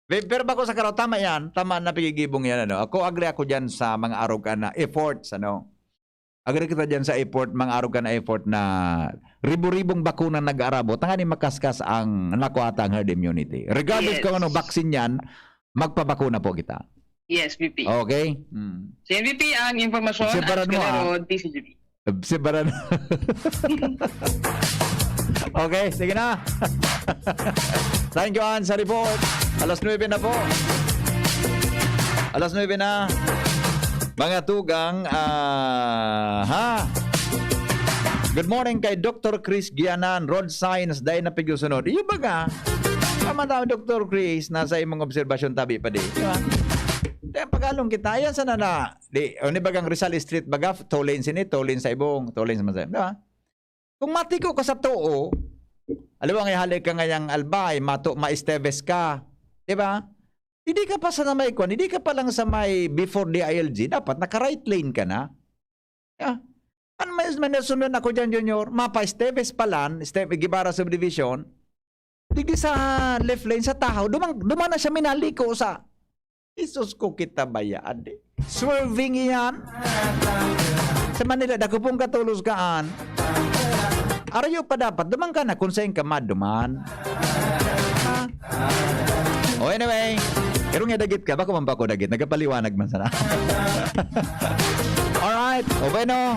Pe-, pero bako sa karaw, tama yan. Tama na pigigibong yan, ano. Ako, agree ako dyan sa mga arog ka na efforts, ano. Agree kita dyan sa effort, mga arog ka na effort na ribo-ribong bakuna nag-aarabot. Tanganing makaskas ang nakuha ta ang herd immunity. Regardless Yes. kung ano vaccine yan, magpabakuna po kita. Yes, V P. Okay. Hmm. Si M V P ang impormasyon at Sibaran mo, ah. Kalaro, D C G B. Sibaran. Okay, sige na. Thank you, Ann, sa report. Alas nuebe na po. Alas nuebe na. Mga tugang, ah, ha? Good morning kay Doctor Chris Gianan, road signs, dai na pigsusunod. Iyo baga, tama, tama, Doctor Chris, nasa imong obserbasyon tabi pa di. Di ba? Kaya pagalong kita, ayan sana na, di, o ni bagang Rizal Street baga, two lanes ini, two lanes sa ibong, two lanes man sa, di ba? Kung matiko ka sa too, alam mo, ihali ka ngayang Albay, mato, maistebes ka, di ba? Hindi ka pa sa may kwan, hindi ka pa lang sa may before D I L G, dapat naka-right lane ka na. Yeah. Ano may, may nasunod ako dyan, Junior? Mapa Esteves Palan, Esteves Guevara Subdivision. Digdi sa left lane, sa tahaw, duman, duman na siya minaliko sa, Jesus ko, kita ba yan? Swerving iyan. Sa Manila, dako pong katulos kaan. Arayo pa dapat, duman ka na kung saan ka maduman. Ha? O, anyway, pero nga dagit ka, bako man pa ako dagit, nagapaliwanag man sana. Alright, o bueno,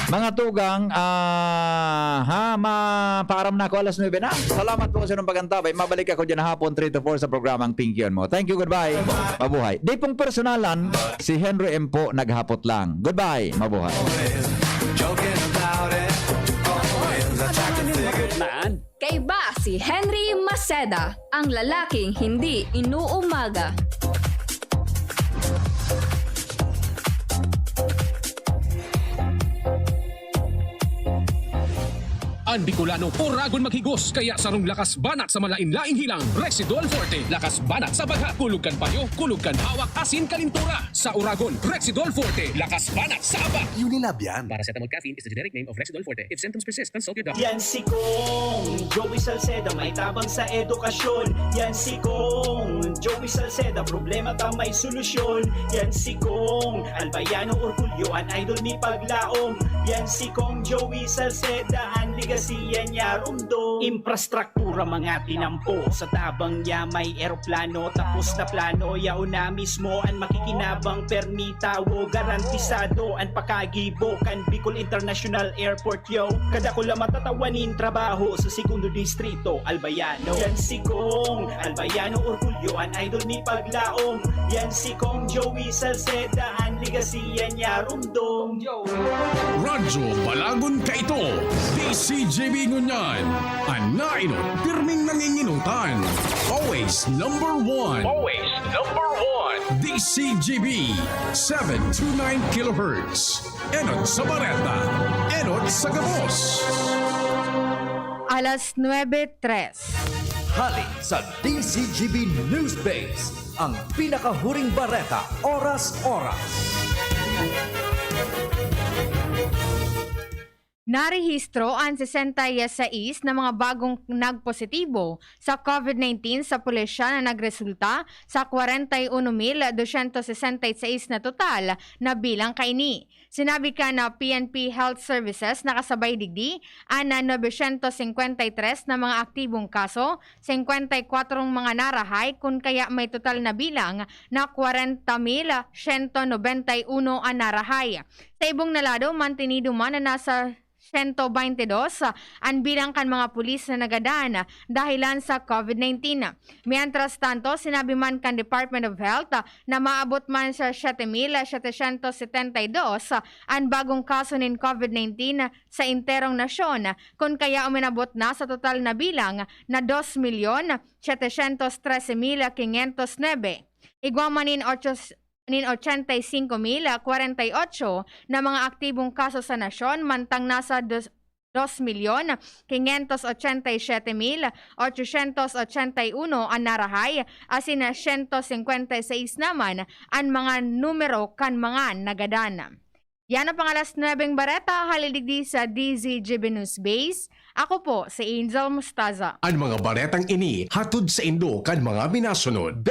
mga tugang, ah, ha, mapaaram na ako alas nuebe na. Salamat po sa inyong pag-antabay. Mabalik ako dyan hapon, three to four sa programang Pinkion Mo. Thank you, goodbye. Mabuhay. Di pong personalan, si Henry M po naghapot lang. Goodbye, mabuhay. Joking about it. Always a try to figure Maan. Kaiba si Henry Maceda, ang lalaking hindi inuumaga. An Bicolano, oragon maghigos, kaya sarong lakas banat sa malain-laing hilang, Rexidol Forte. Lakas banat sa bagha, kulog kan payo, kulog kan hawak, asin kalintura. Sa oragon, Rexidol Forte. Lakas banat sa aba. Unilab yan. Paracetamol caffeine is the generic name of Rexidol Forte. If symptoms persist, consult your doctor. Yan si Kong Joey Salceda, may tabang sa edukasyon. Yan si Kong Joey Salceda, problema ta may solusyon. Yan si Kong Albayano Orgulyo, an idol mi paglaom. Yan si Kong Joey Salceda, an legacy yan niya rumdom. Infrastruktura mga tinampo, sa tabang niya may eroplano. Tapos na plano, yaon na mismo an makikinabang, permi tawo, garantisado an pakagibo kan Bicol International Airport, yo. Kadakula matatawa nin trabaho sa segundo distrito, Albayano. Yan si Kong Albayano Orgulyo, an idol mi paglaom. Yan si Kong Joey Salceda, an legacy yan niya rumdom. Radyo Balagon Kaito, D C G B ngunyan. An nainot, pirming nanginginutan. Always number one. Always number one. D C G B, seven two nine kilohertz. Enot sa bareta, enot sa gabos. Alas nuebe tres. Hali sa D C G B News Base, ang pinakahuring bareta, oras-oras. Narehistro an sesenta y seis na mga bagong nagpositibo sa COVID nineteen sa pulisya na nagresulta sa kwarenta y uno mil dosyentos sesenta y seis na total na bilang kaini. Sinabi kan P N P Health Services na kasabay digdi an nobesyentos singkwenta y tres na mga aktibong kaso, singkwenta y kwatro mga narahay, kun kaya may total na bilang na kwarenta mil siyento nobenta y uno an narahay. Sa ibong na lado, mantinido man na nasa siyento baynte dos an bilang kan mga pulis na nagadan dahilan sa COVID nineteen. Mientras tanto, sinabi man kan Department of Health na maabot man sa siyete mil setesyentos setenta y dos an bagong kaso nin COVID nineteen sa enterong nasyon, kun kaya uminabot na sa total na bilang na dos milyon setesyentos trese mil kinyentos nuebe. Igwa man nin otso nin ochenta y singko mil kwarenta y otso na mga aktibong kaso sa nasyon, mantang nasa dos, dos milyon, kinyentos ochenta y siyete mil, ochosyentos ochenta y uno an narahay, asin siyento singkwenta y seis naman an mga numero kan mga nagadan. Yan ang pang alas nuebeng bareta, hali digdi sa D Z G B News Base. Ako po si Angel Mustaza. An mga baretang ini hatod saindo kan mga minasunod.